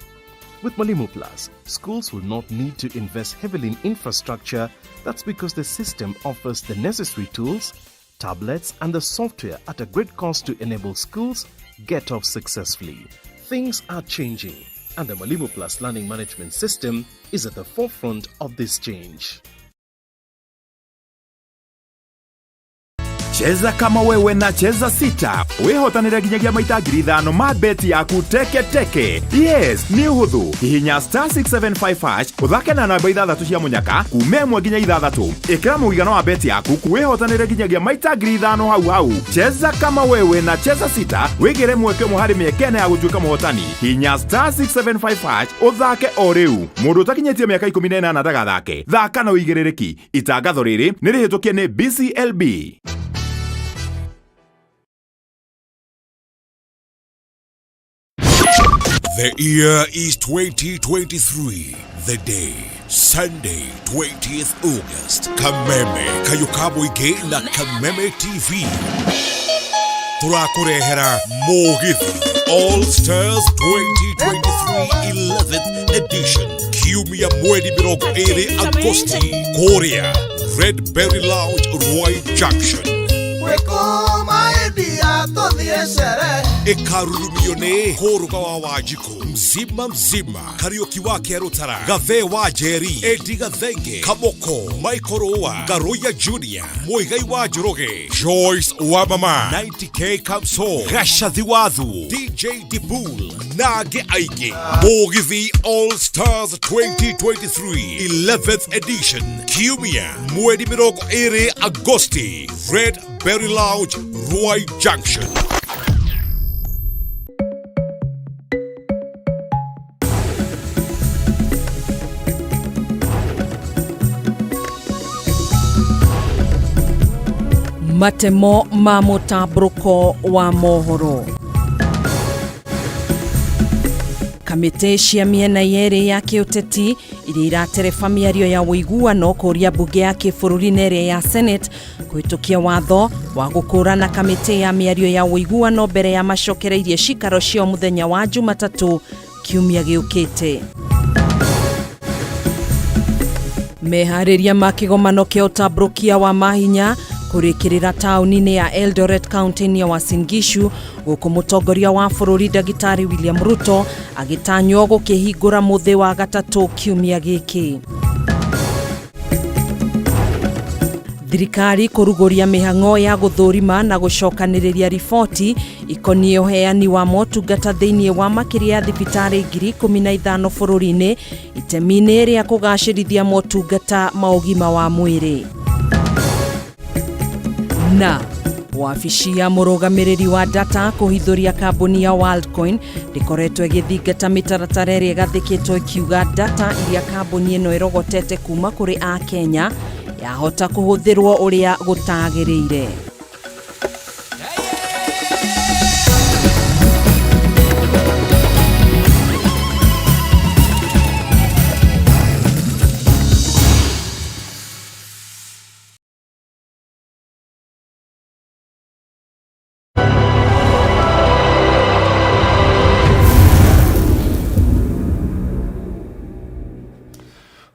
With Mwalimu Plus, schools will not need to invest heavily in infrastructure. That's because the system offers the necessary tools, tablets, and the software at a great cost to enable schools get off successfully. Things are changing, and the Mwalimu Plus Learning Management System is at the forefront of this change. Cheza kama wewe na Cheza Sita wihotanire nginyagia maita 5,000 ma beti yaku teke teke. Yes, nĩ ũhũthũ. Hihinya star 675 hash ũthake na namba ithathatũ cia mũnyaka kuma 1 nginya 6. Ĩkĩra mũigana wa beti yaku wihotanire nginyagia maita 5,000 hau hau. Cheza kama wewe na Cheza Sita wĩgĩre mweke ũmwe harĩ mĩeke ĩna ya gũtuĩka mũhotani. Hihinya star 675 hash ũthake o rĩu. Mũndũ ũtakinyĩtie mĩaka 18 ndagathake. Thaka na ũigĩrĩrĩki. Itangatho rĩrĩ nĩ rĩhĩtũkie nĩ BCLB. The year is 2023. The day, Sunday, 20th August. Kameme, Kayukaboige na Kameme TV. Turakurehera Mugithi All Stars 2023 11th edition. Kiumia mweri 20 Agosti. Korea, Red Berry Lounge, Roy Junction. Ikarurumio nĩ Kũrũga wa Wanjikũ, Mzima Mzima, Kariũki wa Kĩarũtara, Gathee wa Njeri, Edi Gathenge, Kamoko, Michael Rũa, Ngaruiya Junior, Muigai wa Njoroge, Joyce wa Mama, 90K Kamso, Gacathi Wathu, DJ Dibul, na angĩ aingĩ. Mũgithi All Stars 2023 11th edition, Kiumia mweri 20 Agosti, Red Berry Lounge, Ruai Junction. Matemo ma mũtambũrũko wa mohoro. Kamĩtĩ cia mĩena yerĩ ya kĩũteti iria iratereba mĩario ya ũiguano kũria mbunge ya kĩbũrũri na ĩrĩa ya Senate kũhĩtũkia watho wa gũkũrana kamĩtĩ ya mĩario ya ũiguano mbere ya macokereirie cikaro ciao mũthenya wa Jumatatũ kiumia gĩũkĩte. Meharĩria ma kĩgomano kĩa ũtambũrũkia wa mahinya kũrĩkĩrĩra taũni-inĩ ya Eldoret kaunti-inĩ ya Uasin Gishu, gũkũ mũtongoria wa bũrũri ndagĩtarĩ William Ruto agĩtanywo gũkĩhingũra mũthĩ wa gatatũ kiumia gĩkĩ. Thirikari kũrugũria mĩhang'o ya gũthũrima na gũcokanĩrĩria riboti ikoniĩ ũheani wa motungata thĩinĩ wa makĩria ya thibitarĩ 15,000 bũrũri-inĩ itemi-inĩ rĩa kũgacĩrithia motungata ma ũgima wa mwĩrĩ. Na wabici ya mũrũgamĩrĩri wa data kũhithũria kambuni ya Worldcoin ndĩkoretwo ĩgĩthingata mĩtaratara ĩrĩa ĩgathĩkĩtwo ĩkiuga data iria kambuni ĩno ĩrogotete kuma kũrĩ Akenya yahota kũhũthĩrwo ũrĩa gũtagĩrĩire.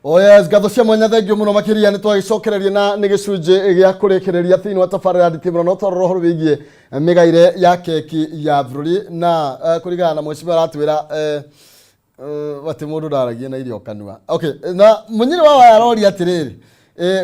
Oh yes, ngatho cia mwanya thengio muno makiria nĩ twagĩcokereria na nĩ gĩcunjĩ gĩa kũrĩkĩrĩria thĩinĩ wa tabarĩra ya nditi mũno no twarora ũhoro wĩgiĩ mĩgaire ya keki ya bũrũri na kũringana na mheshimiwa aratwĩra atĩ mũndũ ndaragia na irio kanua. Okay, na mũnyiri wa waya aroria atĩrĩrĩ,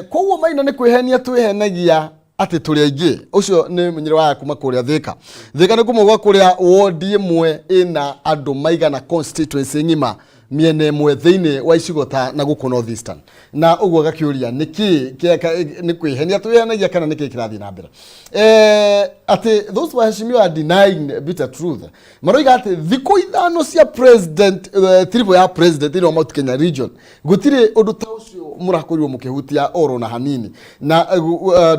koguo Maina nĩ kwĩhenia twĩhenagia atĩ tũrĩ aingĩ. Ũcio nĩ mũnyiri wa kuma kũrĩa Thika. Thika nĩ kuma gwa kũrĩa wodi ĩmwe ĩna andũ maigana constituency ng'ima mĩena ĩmwe thĩinĩ wa icigo ta na gũkũ North Eastern. Na ũguo agakĩũria nĩkĩ nĩ kwĩhenia twĩhenagia kana nĩkĩ kĩrathiĩ na mbere. Atĩ those waheshimiwa are denying bitter truth. Maroiga atĩ thikũ 5 cia president, triple ya president thĩinĩ wa Mount Kenya region gũtirĩ ũndũ ta ũcio mũrakorirwo mũkĩhutia oro na hanini. Na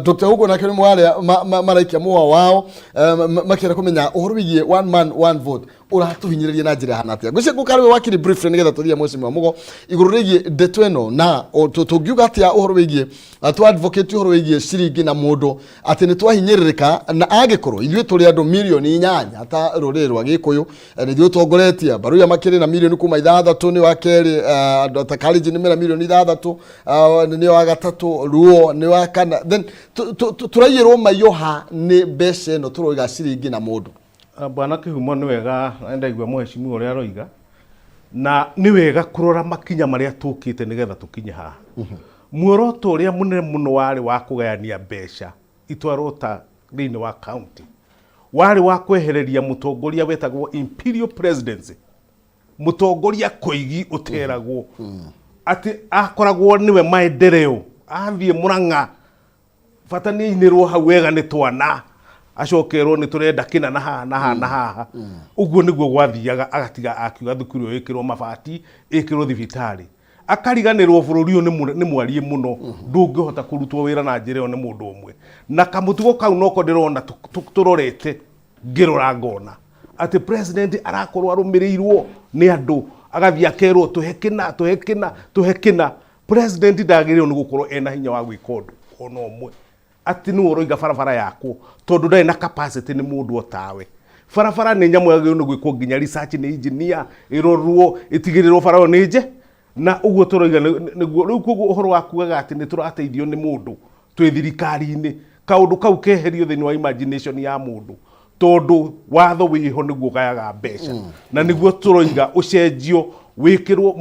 Dr. Hugo nake nĩ mwarĩa maraikia mũhwa wao, makĩenda kũmenya ũhoro wĩgiĩ one man one vote ũratũhinyĩrĩria na njĩra hana atĩa. Ngwĩciria ngũkarĩwe wakiri briefly nĩgetha tũthiĩ mheshimiwa Mugo igũrũ rĩgiĩ ndeto ĩno na tũngiuga atĩa ũhoro wĩgiĩ tũ advocate ũhoro wĩgiĩ ciringi na mũndũ atĩ nĩ twahinyĩrĩrĩka na angĩkorwo ithuĩ tũrĩ andũ mirioni 8 ta rũrĩrĩ rwa Gĩkũyũ, nĩ ithuĩ tũtongoretie Baruya makĩrĩ na mirioni kuma 6 nĩ wa kerĩ, andũ ta Kalenjin nĩ mena mirioni 6, nĩ wa gatatũ, Luo nĩ wa kana, then tũraiyĩrwo maiyo ha nĩ mbeca ĩno tũroiga ciringi na mũndũ. Bwana Kĩhumo nĩ wega na ndaigua mũheshimiwa ũrĩa aroiga, na nĩ wega kũrora makinya marĩa tũkĩte nĩgetha tũkinye haha. Muoroto ũrĩa mũnene mũno warĩ wa kũgayania mbeca itwarwo ta thĩinĩ wa county warĩ wa kwehereria mũtongoria wetagwo Imperial Presidency, mũtongoria koigi ũteragwo atĩ akoragwo nĩwe maendeleo, athiĩ Murang'a bata nĩ ainĩrwo hau wega nĩ twana acokerwo nĩ tũrenda kĩna na haha na haha na haha. Ũguo nĩguo gwathiaga, agatiga akiuga thukuru ĩyo ĩkĩrwo mabati, ĩkĩrwo thibitarĩ, akariganĩrwo bũrũri ũyũ nĩ mwariĩ mũno, ndũngĩhota kũrutwo wĩra na njĩra ĩyo nĩ mũndũ ũmwe. Na kamũtugo kau noko ndĩrona tũrorete, ngĩrora ngona atĩ president arakorwo arũmĩrĩirwo nĩ andũ, agathiĩ akerwo tũhe kĩna, tũhe kĩna, tũhe kĩna. President ndagĩrĩirwo nĩ gũkorwo ena hinya wa gwĩka ũndũ ona ũmwe atĩ nĩwe ũroiga barabara yakwo, tondũ ndarĩ na capacity, nĩ mũndũ o tawe. Barabara nĩ nyamũ yagĩrĩirwo nĩ gwĩkwo nginya research nĩ engineer, ĩrorwo ĩtigĩrĩrwo bara ĩyo nĩ nje na ũguo tũroiga nĩguo. Rĩu koguo ũhoro wa kugaga atĩ nĩ tũrateithio nĩ mũndũ twĩ thirikari-inĩ, kaũndũ kau keherio thĩinĩ wa imagination ya mũndũ, tondũ watho wĩho nĩguo ũgayaga mbeca, na nĩguo tũroiga ũcenjio wĩkĩrwo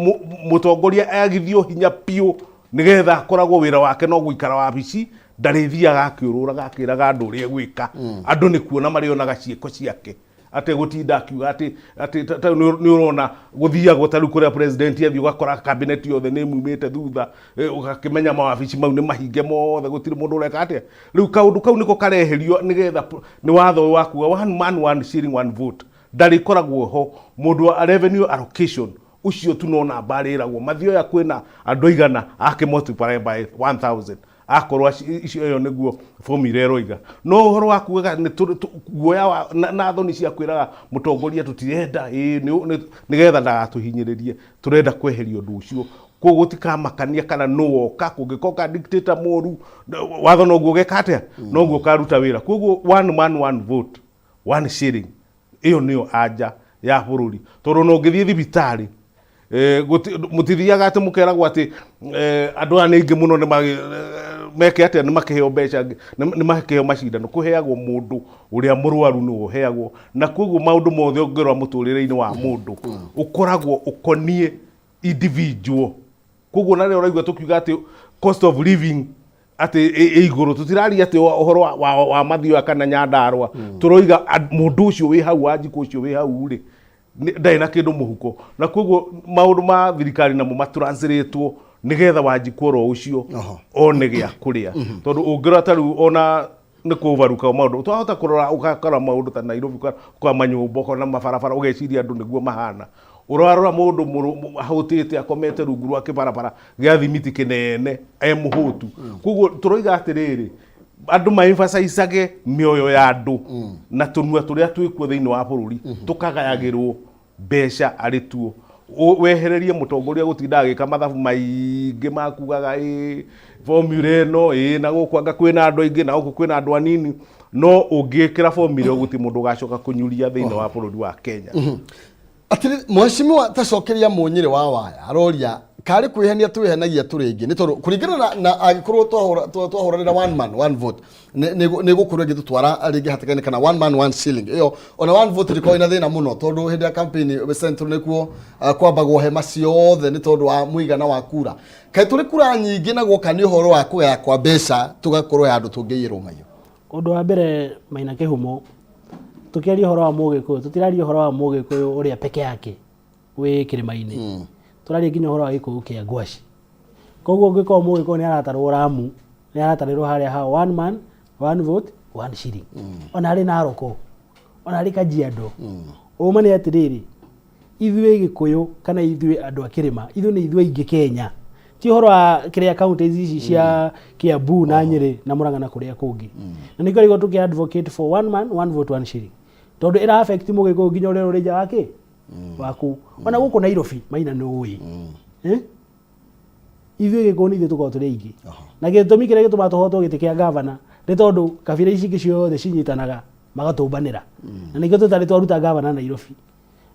mũtongoria agithio hinya biũ, nĩgetha akoragwo wĩra wake no gũikara wabici, ndarĩthiaga akĩũrũraga akĩraga andũ ũrĩa egwĩka. Andũ nĩ kuona marĩonaga ciĩko ciake, ategũtinda akiuga atĩ ta rĩu nĩ ũrona gũthiagwo ta rĩu kũrĩa president athiĩ ũgakora cabinet yothe nĩ ĩmumĩte thutha, ũgakĩmenya mawabici mau nĩ mahinge mothe, gũtirĩ mũndũ ũreka atĩa. Rĩu kaũndũ kau nĩko kareherio nĩgetha nĩ watho ũyũ wa kuga one man one shilling one vote ndarĩkoragwo ho. Mũndũ wa revenue allocation ũcio tu no namba arĩragwo mathioya kwĩna andũ aigana akĩ multiply by 1000. Akorwo icio ĩyo nĩguo formula ĩroiga. No ũhoro wa kugaga nĩ guoya wa na thoni cia kwĩraga mũtongoria tũtirenda, ĩĩ nĩgetha ndagatũhinyĩrĩrie, tũrenda kweheria ũndũ ũcio. Koguo gũtikamakania kana nũ woka, kũngĩkoka dictator mũru, watho noguo ũgeka atĩa? Noguo ũkaruta wĩra. Koguo one man one vote, one shilling, ĩyo nĩyo anja ya bũrũri. Tondũ ona ũngĩthiĩ thibitarĩ, mũtithiaga atĩ mũkeragwo atĩ andũ aya nĩ aingĩ mũno nĩ meke atĩa, nĩ makĩheo mbeca, nĩ makĩheo macindano. Kũheagwo mũndũ ũrĩa mũrwaru nĩwe ũheagwo. Na koguo maũndũ mothe ũngĩrora mũtũrĩre-inĩ wa mũndũ, ũkoragwo ũkoniĩ individual. Koguo na rĩrĩa ũraigua tũkiuga atĩ cost of living atĩ ĩ igũrũ, tũtiraria atĩ ũhoro wa Mathioya kana Nyandarua. Tũroiga mũndũ ũcio wĩ hau, Wanjikũ ũcio wĩ hau rĩ, ndarĩ na kĩndũ mũhuko. Na koguo maũndũ ma thirikari namo matranslate-wo nĩgetha Wanjikũ oro ũcio one gĩa kũrĩa. Tondũ ũngĩrora ta rĩu ona nĩ kũvaruka maũndũ, twahota kũrora ũgakora maũndũ ta Nairobi, ũkora manyũmba, ũkona mabarabara, ũgeciria andũ nĩguo mahana. Ũrarora mũndũ ahũtĩte akomete rungu rwa kĩbarabara gĩa thimiti kĩnene e mũhũtu. Koguo tũroiga atĩrĩrĩ, andũ ma-emphasize-age mĩoyo ya andũ na tũnua tũrĩa twĩkuo thĩinĩ wa bũrũri, tũkagayagĩrwo mbeca arĩ tuo. Wehererie mũtongoria gũtinda agĩka mathabu maingĩ ma kugaga ĩ formula ĩno ĩ na gũkũ anga kwĩna andũ aingĩ na gũkũ kwĩna andũ anini. No ũngĩkĩra formula ĩyo gũtirĩ mũndũ ũgacoka kũnyuria thĩinĩ wa bũrũri wa Kenya. Atĩrĩ mheshimiwa, tacokeria mũnyĩrĩ wa waya aroria karĩ kwĩhenia twĩhenagia tũrĩ aingĩ, nĩ tondũ kũringana na angĩkorwo twahũranĩra one man one vote nĩ gũkorwo ĩgĩtũtwara rĩngĩ hatĩka-inĩ, kana one man one shilling ĩyo ona one vote ndĩkoragwo ĩna thĩna mũno, tondũ hĩndĩ ya campaign Central nĩkuo kwambagwo hema ciothe nĩ tondũ wa mũigana wa kura. Kaĩ tũrĩ kura nyingĩ na guoka nĩ ũhoro wa kũgaya kwa mbeca tũgakorwo ya andũ tũngĩiyĩrwo maiyo? Ũndũ wa mbere Maina Kĩhumo, tũkĩaria ũhoro wa Mũgĩkũyũ, tũtiraria ũhoro wa Mũgĩkũyũ ũrĩa peke yake wĩ kĩrĩma-inĩ. Tũraria nginya ũhoro wa Gĩkũyũ kĩa ngwaci. Koguo ũngĩkorwo Mũgĩkũyũ nĩ aratarwo Ramu, nĩ aratarĩrwo harĩa ha one man, one vote, one shilling. Ona arĩ Naroko, ona arĩ Kajiado. Ũma nĩ atĩrĩrĩ, ithuĩ Gĩkũyũ kana ithuĩ andũ a kĩrĩma, ithuĩ nĩ ithuĩ aingĩ Kenya. Ti ũhoro wa kĩrĩa counties ici cia Kiambu na Nyĩrĩ na Murang'a na kũrĩa kũngĩ. Na nĩkĩo rĩu tũkĩ advocate for one man, one vote, one shilling. Tondũ ĩra affect Mũgĩkũyũ nginya ũrĩa ũrĩ nja wa kĩ? Wa kũu. Ona gũkũ Nairobi, Maina nĩ ũĩ. Eh? Ithuĩ Gĩkũyũ nĩ ithuĩ tũkoragwo tũrĩ aingĩ. Na gĩtũmi kĩrĩa gĩtũmaga tũhotwo gĩtĩ kĩa gavana nĩ tondũ kabira ici ingĩ ciothe cinyitanaga magatũmbanĩra. Na nĩkĩo tũtarĩ twaruta gavana Nairobi.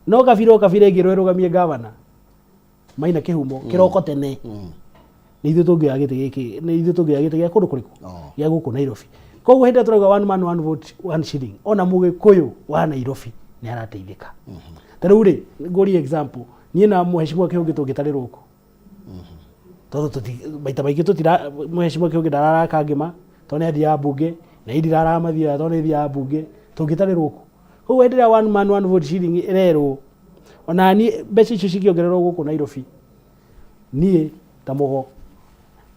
No kabira o kabira ĩngĩrwo ĩrũgamie gavana, Maina Kĩhumo, kĩroko tene, nĩ ithuĩ tũngĩoya gĩtĩ gĩkĩ, nĩ ithuĩ tũngĩoya gĩtĩ gĩa kũndũ kũrĩkũ? Gĩa gũkũ Nairobi. Koguo hĩndĩ ĩrĩa tũrauga one man one vote one shilling, ona Mũgĩkũyũ wa Nairobi nĩ arateithĩka. Ta rĩu rĩ, ngũrie example, niĩ na Mheshimiwa Kĩhũngĩ tũngĩtarĩrwo kũ? Tondũ maita maingĩ tũtira, Mheshimiwa Kĩhũngĩ ndararaga Kangĩma tondũ nĩ athiaga mbunge, na niĩ ndiraraga Mathioya tondũ nĩ thiaga mbunge, tũngĩtarĩrwo kũ? Koguo hĩndĩ ĩrĩa one man one vote shilling ĩrerwo, ona niĩ mbeca icio cingĩongererwo gũkũ Nairobi, niĩ ta Mũgo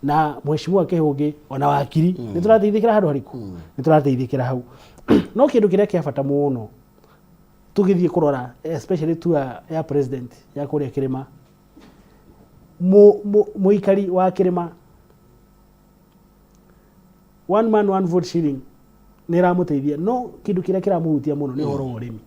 na Mheshimiwa Kĩhũngĩ ona wakiri nĩ tũrateithĩkĩra handũ harĩkũ? Nĩ tũrateithĩkĩra hau. No kĩndũ kĩrĩa kĩa bata mũno tũgĩthiĩ kũrora especially tour ya president ya kũrĩa kĩrĩma, mũikari wa kĩrĩma, one man one vote shilling nĩ ĩramũteithia, no kĩndũ kĩrĩa kĩramũhutia mũno nĩ ũhoro wa ũrĩmi.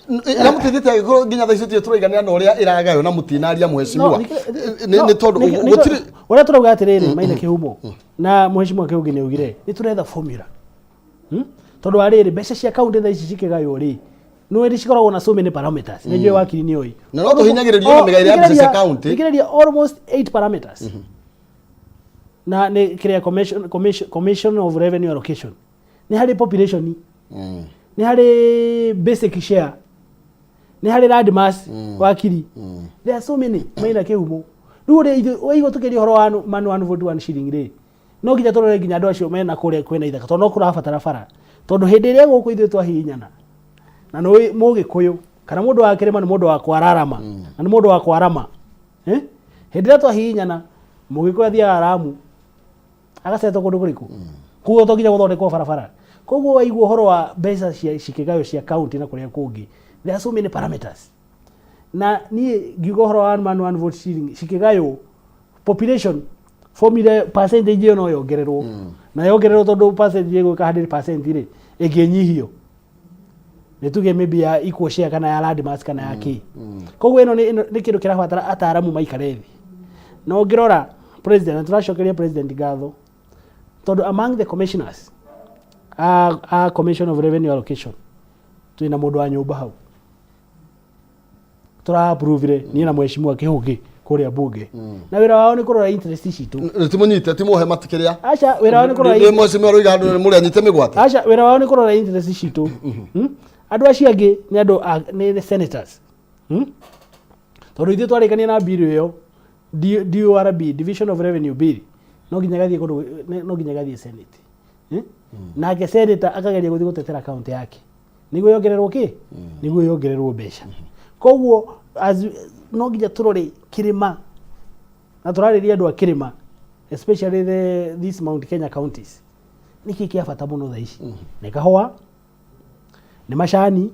Ĩramũteithĩtie angĩkorwo nginya thaa ici tũtirĩ tũraiganĩra na ũrĩa ĩragaywo na mũtinaria mheshimiwa, nĩ tondũ gũtirĩ ũrĩa tũrauga atĩrĩrĩ, Maina Kĩhumo na Mheshimiwa Kĩhũngĩ nĩ augire nĩ tũretha formula. Tondũ wa rĩrĩ, mbeca cia kaunti thaa ici cikĩgaywo rĩ, nĩ nĩ cikoragwo na so many parameters, nĩ njũĩ wakiri nĩ oĩ. Na no tũhinyagĩrĩrio na mĩgaĩre ya mbeca cia kaunti. Thikĩrĩria, almost 8 parameters na nĩ kĩrĩa commission of revenue allocation, nĩ harĩ population, nĩ harĩ basic share, nĩ harĩ land mass, wakiri, there are so many, Maina Kĩhumo. Rĩu ũrĩa ithuĩ waigua tũkĩria ũhoro wa man one vote one shilling rĩ, no nginya tũrore nginya andũ acio mena kũrĩa kwĩna ithaka, tondũ no kũrabatara bara, tondũ hĩndĩ ĩrĩa gũkũ ithuĩ twahihinyana na nĩ Mũgĩkũyũ kana mũndũ wa kĩrĩma nĩ mũndũ wa kwararama na nĩ mũndũ wa kwarama, eh? Hĩndĩ ĩrĩa twahihinyana, Mũgĩkũyũ athiaga Ramu agacetwo kũndũ kũrĩkũ, koguo to nginya gũthondekwo barabara. Koguo waigua ũhoro wa mbeca cia cikĩgaywo cia kaunti na kũrĩa kũngĩ, there are so many parameters. Na niĩ ngiuga ũhoro wa one man one vote shilling cikĩgaywo population Formula percentage ĩyo no yongererwo na yongererwo tondũ percentage ĩgwĩka 100% rĩ, ĩngĩnyihio nĩ tuge maybe ya equal share kana ya land mass kana ya kĩ. Koguo ĩno nĩ kĩndũ kĩrabatara ataaramu maikare thĩ. Na ũngĩrora president, na tũracokeria president ngatho tondũ among the commissioners a Commission of Revenue Allocation twĩna mũndũ wa nyũmba hau tũra approve niĩ na mheshimiwa Kĩhũngĩ kũrĩa bunge, na wĩra wao nĩ kũrora interest citũ. Timũnyite timũhe matikĩrĩa. Aca, wĩra wao nĩ kũrora nĩ mheshimiwa rũiga andũ nĩ mũrĩ anyite mĩgwate. Aca, wĩra wao nĩ kũrora interest citũ. Andũ acio angĩ nĩ andũ nĩ senators. Tondũ ithuĩ twarĩkania na bill ĩyo DORB, Division of Revenue Bill, no nginya gathiĩ kũndũ, no nginya gathiĩ Senate. Nake senator akageria gũthiĩ gũtetera kaunti yake nĩguo yongererwo kĩ, nĩguo yongererwo mbeca. Koguo no nginya tũrore kĩrĩma, na tũrarĩria andũ a kĩrĩma, especially these Mount Kenya counties. Nĩkĩ kĩa bata mũno thaa ici? Nĩ kahũa, nĩ macani,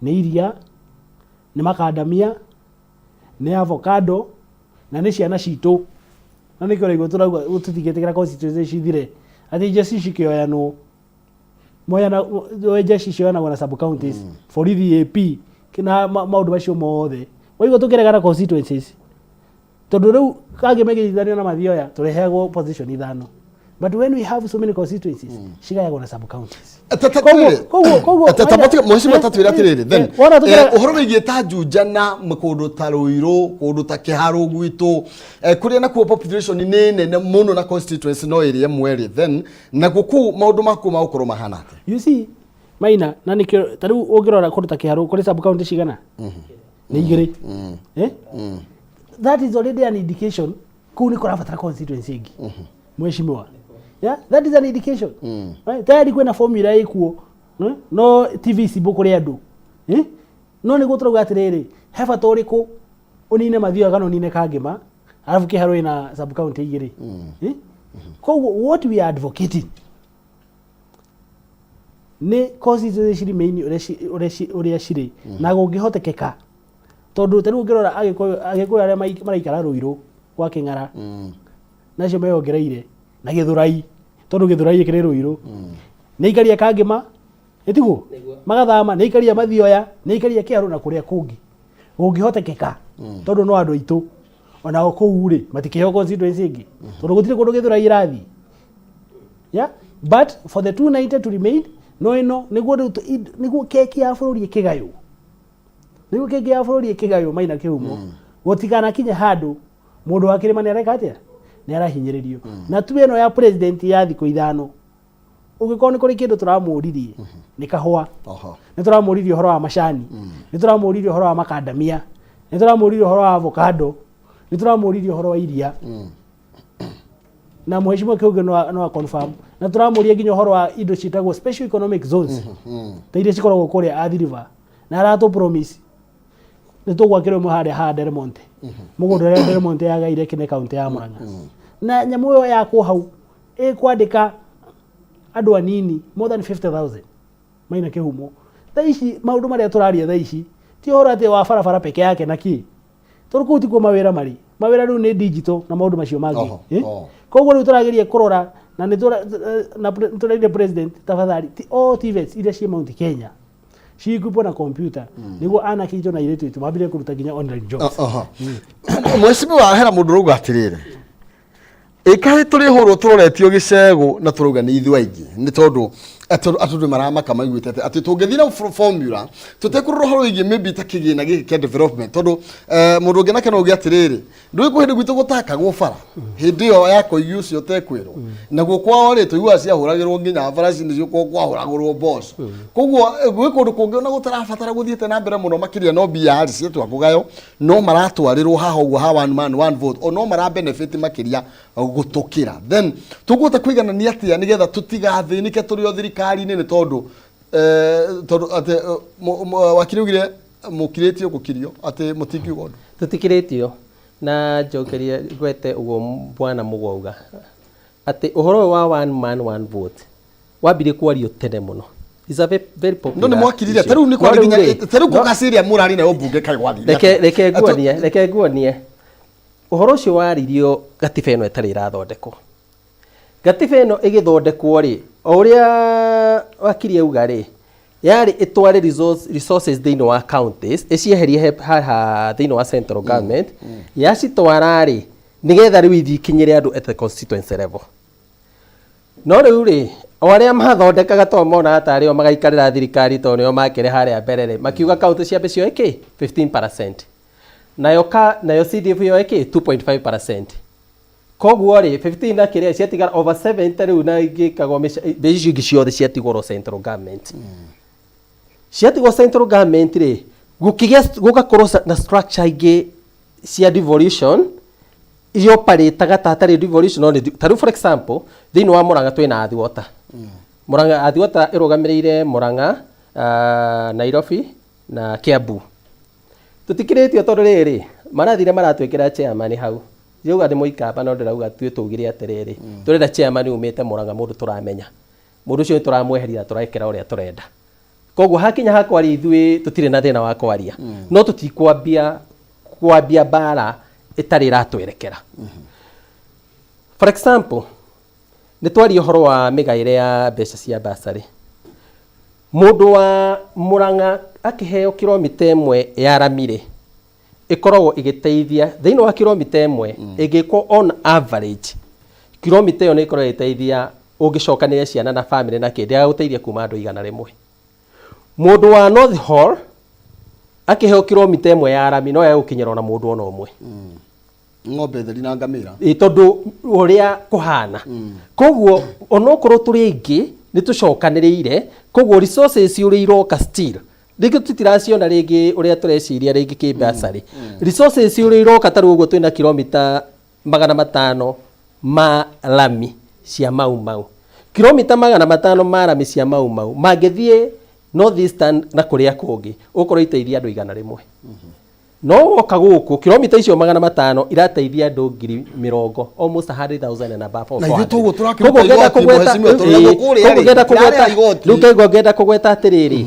nĩ iria, nĩ makandamia, nĩ avocado, na nĩ ciana citũ. Na nĩkĩo ũraigua tũrauga tũtingĩtĩkĩra constituency cithire, atĩ jeshi cikĩoyanwo moyana, jeshi cioyanagwo na sub counties, borithi, AP na maũndũ macio mothe. Waigua tũkĩregana constituencies, tondũ rĩu kangĩ megĩithanio na Mathioya tũreheagwo position ithano, but when we have so many constituencies cigayagwo na sub counties. Koguo Mheshimiwa, tatwĩre atĩrĩrĩ then, wona ũhoro wĩgiĩ ta Juja na kũndũ ta Rũirũ, kũndũ ta Kĩharũ gwitũ, kũrĩa nakuo population nĩ nene mũno na constituency no ĩrĩa ĩmwe rĩ, then nakuo kũu maũndũ makuo magũkorwo mahana atĩa? You see, Maina, na nikio ta rĩu ũngĩrora kũndũ ta Kĩharũ kũrĩ sub county cigana? Nĩ igĩrĩ. Eh? That is already an indication kũu nĩ kũrabatara constituency ĩngĩ, mheshimiwa. Yeah, that is an indication. Right? Tayari kwĩna formula ĩkuo, eh? No ti visible kũrĩ andũ. Eh? No nĩguo tũrauga atĩrĩrĩ, he bata ũrĩkũ ũnine Mathioya kana ũnine Kangema, arabu Kĩharũ ĩna sub county igĩrĩ? Eh? Koguo what we are advocating nĩ constituency remain ũrĩa cirĩ na gũngĩhotekeka, tondũ ta rĩu ũngĩrora Agĩkũyũ arĩa maraikara Rũirũ gwa Kĩng'ara nacio meyongereire na Gĩthũrai, tondũ Gĩthũrai ĩkĩrĩ Rũirũ, nĩ aikaria Kangĩma, ĩtiguo magathama, nĩ aikaria Mathioya, nĩ aikaria Kĩharũ na kũrĩa kũngĩ gũngĩhotekeka, tondũ no andũ aitũ onao kũu rĩ matikĩheo constituency ĩngĩ, tondũ gũtirĩ kũndũ Gĩthũrai ĩrathiĩ. Yeah, but for the 290 to remain, no ĩno nĩguo rĩu nĩguo keki ya bũrũri ĩkĩgaywo, nĩguo keki ya bũrũri ĩkĩgaywo, Maina Kĩhumo, gũtikanakinye handũ mũndũ wa kĩrĩma nĩ areka atĩa, nĩ arahinyĩrĩrio. Na tu ĩno ya president ya thikũ 5, ũngĩkorwo nĩ kũrĩ kĩndũ tũramũririe nĩ kahũa, nĩ tũramũririe ũhoro wa macani, nĩ tũramũririe ũhoro wa makandamia, nĩ tũramũririe ũhoro wa avocado, nĩ tũramũririe ũhoro wa iria, na mheshimiwa Kĩhũngĩ no confirm, na tũramũria nginya ũhoro wa indo ciĩtagwo special economic zones ta iria cikoragwo kũrĩa Athi River, na aratũ promise nĩ tũgwakĩrwo ĩmwe harĩa ha Del Monte, mũgũnda ũrĩa Del Monte yagaire kĩne kaunti ya Murang'a. Na nyamũ ĩyo yakwo hau ĩkwandĩka andũ anini more than 50,000. Maina Kĩhumo, thaa ici maũndũ marĩa tũraria thaa ici ti ũhoro atĩ wa barabara peke yake na kĩ, tondũ kũu tikuo mawĩra marĩ. Mawĩra rĩu nĩ digital na maũndũ macio mangĩ. Eh? Koguo rĩu tũrageria kũrora na nĩ tũraire president tafadhali ti all TVETs iria ciĩ Mount Kenya ciĩkupwo na computer nĩguo anake aitũ na airĩtu aitũ mambĩrĩrie kũruta nginya online jobs. Mheshimiwa, hena mũndũ ũrauga atĩrĩrĩ, ĩkaĩ tũrĩhũrwo tũroretio gĩcegũ na tũrauga nĩ ithuĩ aingĩ, nĩ tondũ atĩ maramaka maiguĩte atĩ tũngĩthiĩ na formula tũtekũrora ũhoro wĩgiĩ maybe ta kĩgĩna gĩkĩ kĩa development, tondũ mũndũ ũngĩ nake no uge atĩrĩrĩ, ndũĩ kwĩ hĩndĩ gwitũ gũtakagwo bara hĩndĩ ĩyo ya koigi ũcio ũtekwĩrwo naguo kwao rĩ, tũiguaga ciahũragĩrwo nginya bara nĩcio kwahũragĩrwo mboco. Koguo gwĩ kũndũ kũngĩ ona gũtarabatara gũthiĩte na mbere mũno makĩria, no mbia rĩ ciatua kũgaywo no maratwarĩrwo haha ũguo ha one man one vote, o no mara benefit makĩria gũtũkĩra. Then tũkũhota kũiganania atĩa nĩgetha tũtigathĩnĩke tũrĩ o thirikari-inĩ, nĩ tondũ atĩ wakiri augire mũkirĩtio gũkirio atĩ mũtingiuga ũndũ? Tũtikirĩtio, na njokerie ngwete ũguo bwana Mũgwa auga atĩ ũhoro ũyũ wa one man one vote wambirie kwario tene mũno. Is a very, very popular No nĩ mwakirire issue. Ta rĩu nĩ No kwarĩ rĩu nginya rĩ, ta rĩu no- kũgaci ĩrĩa mũrarĩ nayo mbunge kaĩ gwathire reke atĩa? Reke nguonie, reke nguonie ũhoro ũcio waririo. gatiba ĩno ĩtarĩ ĩrathondekwo. Gatiba ĩno ĩgĩthondekwo rĩ, o ũrĩa wakiri auga rĩ, yarĩ ĩtware resources thĩinĩ wa counties, ĩcieherie haha thĩinĩ wa central government, yacitwara rĩ, nĩgetha rĩu ithiĩ ikinyĩre andũ at the constituency level. No rĩu rĩ, o arĩa mathondekaga to monaga tarĩ o magaikarĩra thirikari tondũ nĩo makĩrĩ harĩa mbere rĩ, makiuga kaunti ciambe cioe kĩ 15%, nayo ka nayo CDF yoe kĩ 2.5%. Koguo rĩ, 15 na kĩrĩa ciatigara over 70 rĩu, na ingĩkagwo mbeca icio ingĩ ciothe ciatigwo central government. Ciatigwo central government rĩ, gũkĩgĩa gũgakorwo na structure ingĩ cia devolution iria operataga ta hatarĩ devolution. No nĩ ta rĩu, for example, thĩinĩ wa Murang'a twĩna Athi Water. Murang'a, Athi Water ĩrũgamĩrĩire Murang'a, Nairobi na Kiambu. Tũtikĩrĩtio tondũ rĩrĩ marathire maratwĩkĩra chairman hau. Ndĩrauga nĩ mũikamba, no ndĩrauga tuĩ tũugire atĩrĩrĩ, tũrenda chairman umĩte Murang'a, mũndũ tũramenya. Mũndũ ũcio nĩ tũramweheria na tũrekĩra ũrĩa tũrenda. Koguo hakinya ha kwaria, ithuĩ tũtirĩ na thĩna wa kwaria, no tũtikwambia kwambia mbara ĩtarĩ ĩratwerekera. For example, nĩ twaria ũhoro wa mĩgaĩre ya mbeca cia basarĩ. Mũndũ wa Murang'a akĩheo kilomita 1 ya rami rĩ, ĩkoragwo ĩgĩteithia thĩinĩ wa kilomita 1, ĩngĩkwo on average kilomita ĩyo nĩ ĩkoragwo ĩgĩteithia, ũngĩcokanĩrĩria ciana na famĩlĩ na kĩndĩ, gũteithia kuma andũ 100. Mũndũ wa North Hall akĩheo kilomita 1 ya rami no yagũkinyĩrwo na mũndũ ona ũmwe. Ng'ombe theri na ngamĩra. Ĩ, tondũ ũrĩa kũhana, koguo onokorwo tũrĩ aingĩ nĩ tũcokanĩrĩire, koguo resources ũrĩa iroka still rĩngĩ tũtiraciona, rĩngĩ ũrĩa tũreciria rĩngĩ kĩmbeca-rĩ, resources ũrĩa iroka, ta rĩu ũguo twĩna kilomita 500 ma lami cia Mau Mau, kilomita 500 ma lami cia Mau Mau mangĩthiĩ North Eastern na kũrĩa kũngĩ, ũkorwo iteithia andũ 100. No woka gũkũ, kilomita icio 500 irateithia andũ 20,000, almost 100,000 and above or Na ithuĩ 400. tũguo tũrakĩruta Koguo ngenda igoti, mheshimiwa, tondũ naguo kũrĩa koguo rĩ, ngenda kũgweta tũtirarĩha igoti. Rĩu koguo ngenda kũgweta atĩrĩrĩ,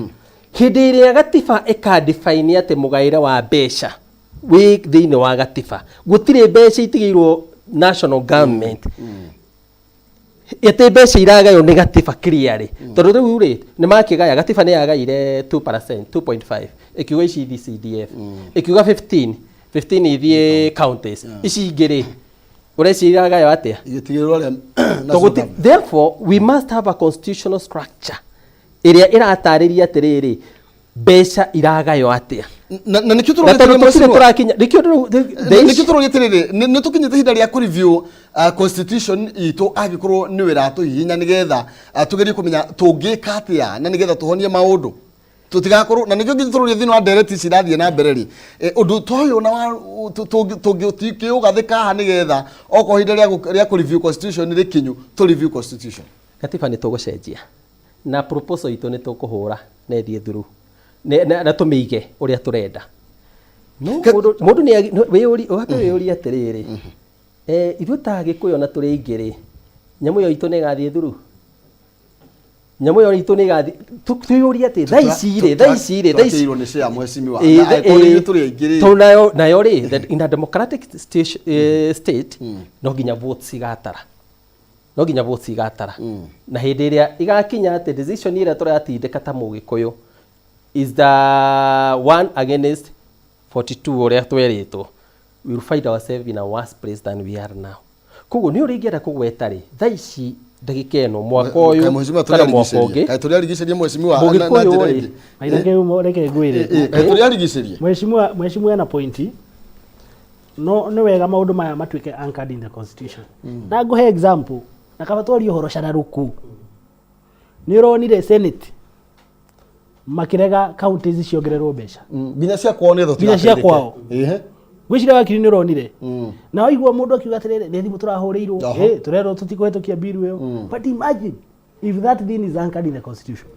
hĩndĩ ĩrĩa gatiba ĩkadefine atĩ mũgaĩre wa mbeca wĩ thĩinĩ wa gatiba, gũtirĩ mbeca itigĩirwo national government, ĩtĩ mbeca iragaywo nĩ gatiba clearly, tondũ rĩu rĩ nĩ makĩgaya, gatiba nĩ yagaire 2%, 2.5, ĩkiuga ici ithi CDF, ĩkiuga 15 15 ithiĩ counties, ici ingĩ rĩ, ũreciria iragaywo atĩa? Igĩtigĩrĩrwo arĩa Therefore we must have a constitutional structure ĩrĩa ĩratarĩria atĩrĩrĩ, mbeca iragaywo atĩa. Na nĩkĩo Na tondũ tũrorete tũtirĩ mheshimiwa. tũrakinya nĩkĩo the Nĩkĩo tũroria atĩrĩrĩ, nĩ tũkinyĩte ihinda rĩa kũ-review constitution itũ, angĩkorwo nĩ wĩra tũhihinya, nĩgetha tũgerie kũmenya tũngĩka atĩa na nĩgetha tũhonie maũndũ tũtigakorwo na nĩkĩo nginya tũroria thĩinĩ wa ndereti ici irathiĩ na mbere rĩ, ũndũ ta ũyũ na wa tũngĩũgathĩka haha, nĩgetha okorwo ihinda rĩa kũ-review constitution rĩkinyu, tũ review constitution. Gatiba nĩ tũgũcenjia na proposal itũ nĩ tũkũhũra na ĩthiĩ through na tũmĩige ũrĩa tũrenda. No mũndũ nĩ wĩyũrie, wambe wĩyũrie atĩrĩrĩ, ithuĩ ta Agĩkũyũ na tũrĩ aingĩ rĩ, nyamũ ĩyo itũ nĩ ĩgathiĩ through? Nyamũ ĩyo itũ nĩ ĩgathiĩ? Twĩyũrie atĩ thaa ici rĩ, thaa ici rĩ, thaa ici Twakĩirwo nĩ share, mheshimiwa, na angĩkorwo nĩ ithuĩ tũrĩ aingĩ rĩ. Tondũ nayo rĩ, in a democratic state no nginya votes igatara, no nginya votes igatara, na hĩndĩ ĩrĩa igakinya atĩ decision ĩrĩa tũratindĩka ta Mũgĩkũyũ is the one against 42 ũrĩa twerĩtwo, we will find ourselves in a worse place than we are now. Koguo nĩ ũrĩa ingĩenda kũgweta rĩ, thaa ici, ndagĩka ĩno, mwaka Kaĩ ũyũ mheshimiwa kana mwaka ũngĩ. Kaĩ tũrĩarigicĩrie, mheshimiwa, na Mũgĩkũyũ njĩra rĩ. ĩngĩ? Maitha kĩhumo, reke ngwĩre. Kaĩ tũrĩarigicĩrie? Mheshimiwa ena pointi, no nĩ wega maũndũ maya matuĩke anchored in the constitution. Na ngũhe example, na kaba twarie ũhoro cararuku, nĩ ũronire Senate makĩrega counties ciongererwo mbeca. Nginya cia kwao nĩ Nginya cia kwao. Ehe. Ngwĩciria wakiri nĩ ũronire na waigua mũndũ akiuga atĩrĩrĩ, nĩ thimũ tũrahũrĩirwo, tũrerwo tũtikũhetũkia bill ĩyo. But imagine if that thing is anchored in the constitution.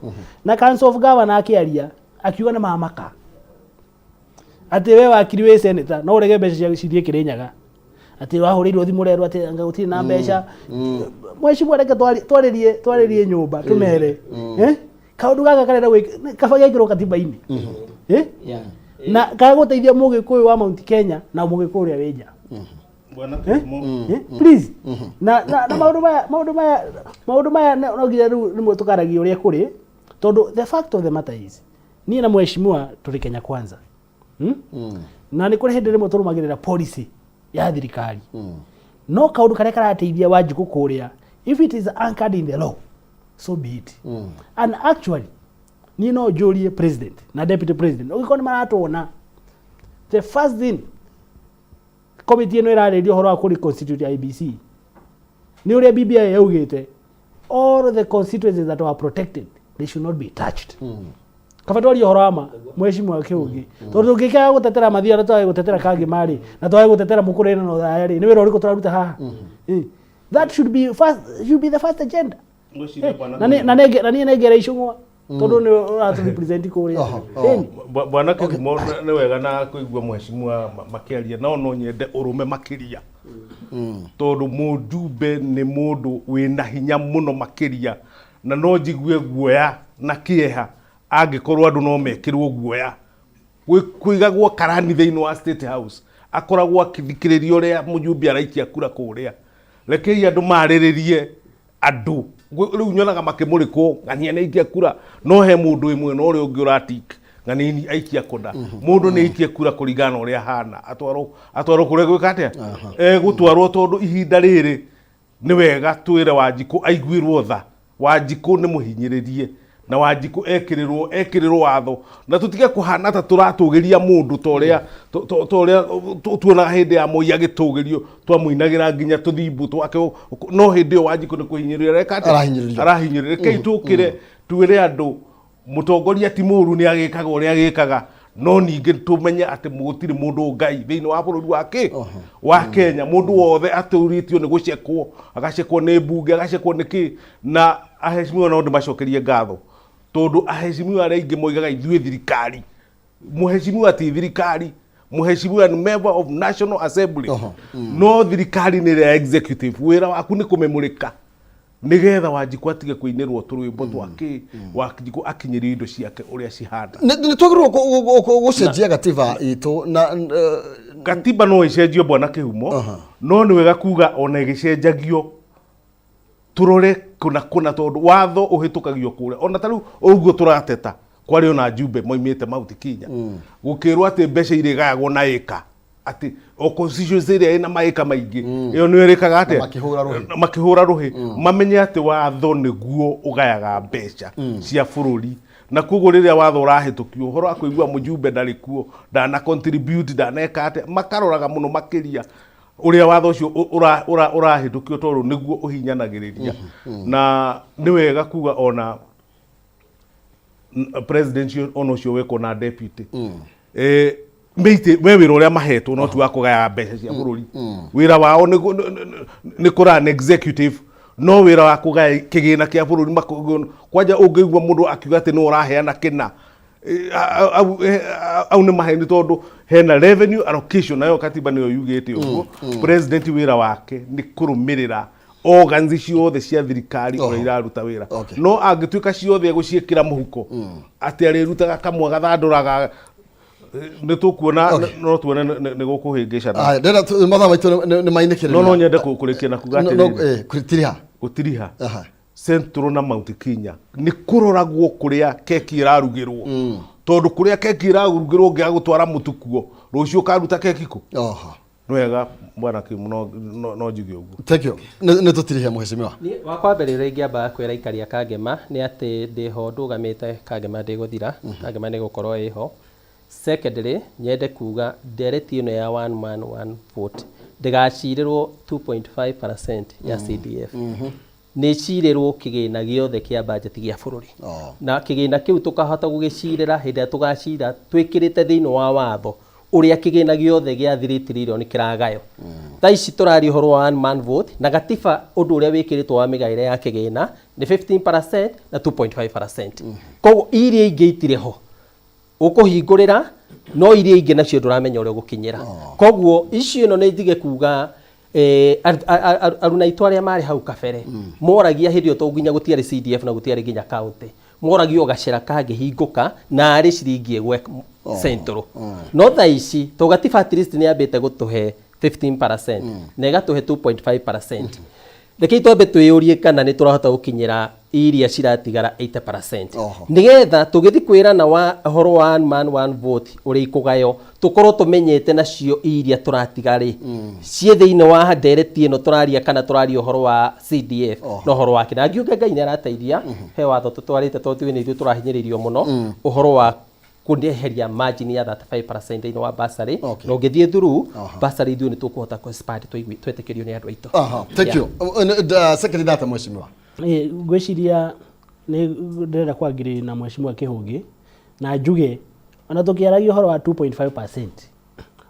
Na Council of Governor akĩaria akiuga nĩ mamaka atĩ we wakiri wĩ senator no ũrege mbeca cia cithiĩ Kĩrĩnyaga, atĩ wahũrĩirwo thimũ ũrerwo atĩ anga gũtirĩ na mbeca. Mheshimiwa, reke twarĩrie nyũmba tũmere, kaũndũ gaka karenda kaba gekĩrwo katiba-inĩ, na kagũteithia Mũgĩkũyũ wa Mount Kenya na Mũgĩkũyũ ũrĩa wĩ nja. Bwana Eh? Kĩhumo. Eh? Please. Na na na maũndũ maya maũndũ maya maũndũ maya no nginya rĩu rĩmwe tũkaragia ũrĩa kũrĩ tondũ the fact of the matter is niĩ na mheshimiwa tũrĩ Kenya Kwanza. Hmm? Na nĩ kũrĩ hĩndĩ rĩmwe tũrũmagĩrĩra policy ya thirikari. No kaũndũ karĩa karateithia Wanjikũ kũrĩa, if it is anchored in the law, so be it. And actually niĩ no njũrie president na deputy president ũngĩkorwo nĩ maratuona, the first thing committee ĩno ĩrarĩria ũhoro wa kũ reconstitute IEBC nĩ ũrĩa BBI yaugĩte, all the constituencies that were protected, they should not be touched. Kaba twarie ũhoro wa ma, mheshimiwa Kĩũngĩ, tondũ tũngĩkaga gũtetera Mathia na twage gũtetera Kangema rĩ, na twage gũtetera Mũkũrĩna na Othaya rĩ, nĩ wĩra ũrĩkũ tũraruta haha? That should be first, should be the first agenda. Ngwĩciria bwana Na niĩ nengera icũng'wa tondũ nĩ ũratũ represent kũrĩa. Ĩni. Bwana Kĩhumo, nĩ wega na kũigua mheshimiwa makĩaria, no no nyende ũrũme makĩria tondũ mũjumbe nĩ mũndũ wĩna hinya mũno makĩria, na no njigue guoya na kĩeha angĩkorwo andũ no mekĩrwo guoya. Kũigagwo karani thĩinĩ wa State House akoragwo akĩthikĩrĩria ũrĩa mũjumbe araikia kura kũrĩa. Rekei andũ marĩrĩrie andũ. Rĩu nyonaga makĩmũrĩkwo ng'ania nĩ aikia kura, no he mũndũ wĩ mwena ũrĩa ũngĩ ũratik ng'ania aikia kũna. Mũndũ nĩ aikie kura kũringana na ũrĩa ahana, atwarwo atwarwo kũrĩa gwĩka atĩa egũtwarwo, tondũ ihinda rĩrĩ nĩ wega twĩre Wanjikũ aiguĩrwo tha. Wanjikũ nĩ mũhinyĩrĩrie na Wanjikũ ekĩrĩrwo ekĩrĩrwo watho, na tũtige kũhana ta tũratũgĩria mũndũ ta ũrĩa ta ũrĩa tuonaga hĩndĩ ya Moi agĩtũgĩrio, twamũinagĩra nginya tũthimbu twake. No hĩndĩ ĩyo Wanjikũ nĩ kũhinyĩrĩrio areka atĩa? Arahinyĩrĩrio. Arahinyĩrĩrio. Rekei tũkĩre twĩre andũ mũtongoria ti mũru, nĩ agĩkaga ũrĩa agĩkaga, no ningĩ tũmenye atĩ gũtirĩ mũndũ ngai thĩinĩ wa bũrũri wa kĩ wa Kenya. Mũndũ wothe atũrĩtio nĩ gũcekwo, agacekwo nĩ mbunge, agacekwo nĩ kĩ. Na aheshimiwa no ndĩmacokerie ngatho tondũ aheshimiwa arĩa aingĩ moigaga ithuĩ thirikari, mũheshimiwa ti thirikari, mũheshimiwa ni member of National Assembly. No thirikari nĩ ĩrĩa executive, wĩra waku nĩ kũmĩmũrĩka nigetha Wanjikũ atige kũinĩrwo tũrwĩmbo twa kĩ, Wanjikũ akinyĩrio indo ciake ũrĩa cihana. Nĩ twagĩrĩirwo gũcenjia gatiba itũ na Gatiba no ĩcenjio, bwana Kĩhumo, no nĩ wega kuga ona ĩgĩcenjagio tũrore kũna kũna, tondũ watho ũhĩtũkagio kũrĩa. Ona ta rĩu ũguo tũrateta, kwarĩ ona njumbe moimĩte Mount Kenya gũkĩrwo atĩ mbeca irĩgayagwo na ĩka, atĩ o constituency ĩrĩa ĩna maĩka maingĩ ĩyo nĩyo ĩrĩkaga atĩa. Na makĩhũra rũhĩ. Na makĩhũra rũhĩ. Mamenye atĩ watho nĩguo ũgayaga mbeca cia bũrũri, na koguo rĩrĩa watho ũrahĩtũkio, ũhoro wa kũigua mũjumbe ndarĩ kuo, ndana contribute, ndaneka atĩa, makaroraga mũno makĩria ũrĩa watho ũcio ũrahĩtũkio tondũ nĩguo ũhinyanagĩrĩria. Na nĩ wega kuga ona president ona ũcio wekwo na deputy meite we wĩra ũrĩa mahetwo no ti wa kũgaya mbeca cia bũrũri. Wĩra wao nĩ kũrun executive, no wĩra wa kũgaya kĩgĩna kĩa bũrũri kwanja ũngĩigua mũndũ akiuga atĩ nĩ ũraheana kĩna, au nĩ maheni, tondũ hena revenue allocation, nayo katiba nĩyo yugĩte ũguo. President wĩra wake nĩ kũrũmĩrĩra organs ciothe cia thirikari ũrĩa iraruta wĩra. No angĩtuĩka ciothe egũciĩkĩra mũhuko, atĩ arĩrutaga kamwe agathandũraga, nĩ tũkuona, no tuone nĩ gũkũhĩngĩcana. Aya, ndĩrenda mathaa maitũ nĩ mainĩkĩrĩria. No nyende kũrĩkia na kuga No- no, atĩrĩrĩ, gũtiriha. Gũtiriha Central na Mount Kenya nĩ kũroragwo kũrĩa keki ĩrarugĩrwo, tondũ kũrĩa keki ĩrarugĩrwo ũngĩaga gũtwara mũtu kuo, rũciũ ũkaruta keki kũ? Nĩ wega, bwana Kimu, no njuge ũguo. Thank you. Nĩ tũtirihe, mheshimiwa. Niĩ wa kwambĩrĩria ũrĩa ingĩamba kwĩra aikari a Kangema nĩ atĩ ndĩho ndũgamĩte, Kangema ndĩgũthira, Kangema nĩ gũkorwo ĩho. Secondly, nyende kuga ndereti ĩno ya one man one vote ndĩgacirĩrwo 2.5% ya CDF, nĩ ĩcirĩrwo kĩgĩna gĩothe kĩa budget gĩa bũrũri, na kĩgĩna kĩu tũkahota gũgĩcirĩra hĩndĩ ĩrĩa tũgacira twĩkĩrĩte thĩinĩ wa watho ũrĩa kĩgĩna gĩothe gĩa 3 trillion kĩragayo. Thaa ici tũraria ũhoro wa one man vote na gatiba, ũndũ ũrĩa wĩkĩrĩtwo wa mĩgaĩre ya kĩgĩna nĩ 15% na 2.5%. Koguo iria ingĩ itirĩ ho ũkũhingũrĩra, no iria ingĩ nacio ndũramenya ũrĩa ũgũkinyĩra. Koguo icio ĩno nĩ njige kuga aruna aitũ arĩa marĩ hau kabere moragia hĩndĩ ĩyo, to nginya gũtiarĩ CDF na gũtiarĩ nginya county, moragia o gacĩra kangĩhingũka na arĩ ciringi ĩgwe Central. No thaa ici to gatiba at least nĩ yambĩte gũtũhe 15% na ĩgatũhe 2.5%. Rekei twambe twĩyũrie kana nĩ tũrahota gũkinyĩra iria ciratigara 80%, nĩgetha tũgĩthiĩ kwĩrana wa ũhoro wa one man one vote ũrĩa ikũgayo, tũkorwo tũmenyete nacio iria tũratiga rĩ ciĩ thĩinĩ wa ndereti ĩno tũraria, kana tũraria ũhoro wa CDF na ũhoro wa kĩna. Ngiuga Ngai nĩ arateithia, he watho tũtwarĩte, tondũ tiwe nĩ ithuĩ tũrahinyĩrĩirio mũno ũhoro wa kũeheria margin ya 35% thĩinĩ wa bursary, na ũngĩthiĩ through bursary ithuĩ nĩ tũkũhota kũ expand twetĩkĩrio nĩ andũ aitũ. Aha, thank you. Second data, mheshimiwa. Ngwĩciria nĩ ndĩrenda kwangĩrĩria na mheshimiwa Kĩhũngĩ na njuge ona tũkĩaragia ũhoro wa 2.5%,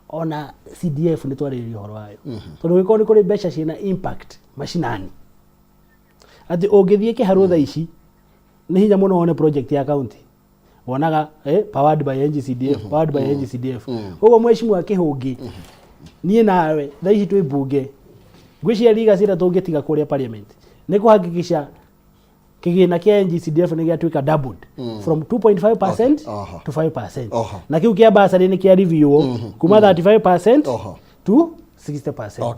ona CDF nĩ twarĩrĩria ũhoro wayo, tondũ gĩkorwo nĩ kũrĩ mbeca ciĩna impact macinani, atĩ ũngĩthiĩ kĩharũ thaa ici nĩ hinya mũno wone project ya county wonaga powered by NGCDF, powered by NGCDF. Koguo mheshimiwa Kĩhũngĩ, niĩ nawe thaa ici twĩ mbunge, ngwĩciria legacy ĩrĩa tũngĩtiga kũrĩa parliament nĩ kũhakikisha kĩgĩna kĩa NGCDF nĩ gĩatuĩka doubled from 2.5% to 5%, na kĩu kĩa bursary nĩ kĩa review kuma 35% to 60%.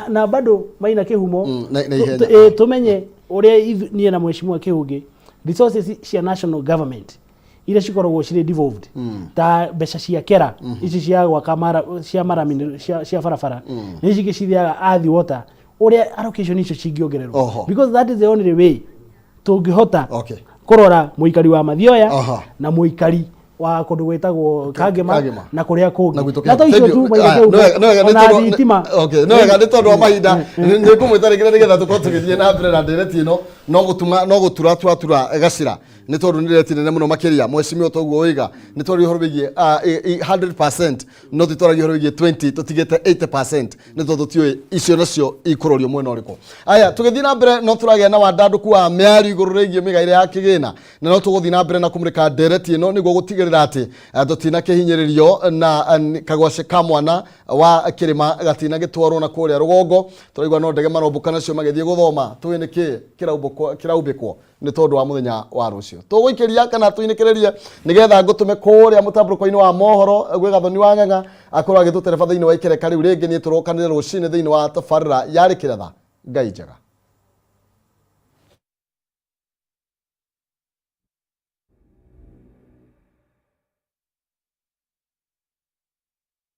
Na bado Maina Kĩhumo, na ihenya. Tũmenye ũrĩa niĩ na mheshimiwa Kĩhũngĩ, resources cia national government iria cikoragwo cirĩ devolved, ta mbeca cia kera ici cia gwaka mara, cia marami, cia barabara, nĩ ici ingĩ cithiaga Athi Water, ũrĩa allocation icio cingĩongererwo, because that is the only way tũngĩhota kũrora mũikari wa Mathioya na mũikari wa kũndũ gwĩtagwo Kangema Kangema. na kũrĩa kũngĩ. Na gwitũ. Na to icio tu, Maina Kĩhumo, ona thitima. Okay, no wega, nĩ tondũ wa mahinda nĩ ngũmwĩta rĩngĩ nĩgetha tũkorwo tũgĩthiĩ na mbere na ndereti ĩno, no gũtuma no gũtura twatura gacĩra, nĩ tondũ nĩ ndereti nene mũno makĩria. Mheshimiwa, toguo wĩiga nĩ twaria ũhoro wĩgiĩ 100%, no tũtwaragia ũhoro wĩgiĩ 20, tũtigĩte 80%, nĩ tondũ tũtiũĩ icio nacio ikũrorio mwena ũrĩkũ. Aya, tũgĩthiĩ na mbere no tũragĩa na wandandũku wa mĩario igũrũ rĩgiĩ mĩgaĩre ya kĩgĩna, na no tũgũthiĩ na mbere na kũmũrĩka ndereti ĩno nĩguo gũtigĩrĩra atĩ tũtinakĩhinyĩrĩrio na kagwacĩ ka mwana wa kĩrĩma gatinagĩtwarwo na kũrĩa rũgongo. Tũraigua no ndege marombũka nacio magĩthiĩ gũthoma. Tũĩ nĩkĩ kĩraumbĩkwo nĩ tondũ wa mũthenya wa rũciũ. Tũgũikĩria kana tũinĩkĩrĩrie nĩgetha ngũtũme kũrĩa mũtambũrũko-inĩ wa mohoro gwĩ Gathoni wa Ng'ang'a akorwo agĩtũtereba thĩinĩ wa ikereka rĩu rĩngĩ. Niĩ tũrokanĩre rũcinĩ thĩinĩ wa tabarĩra ya Rĩkĩratha. Ngai njega.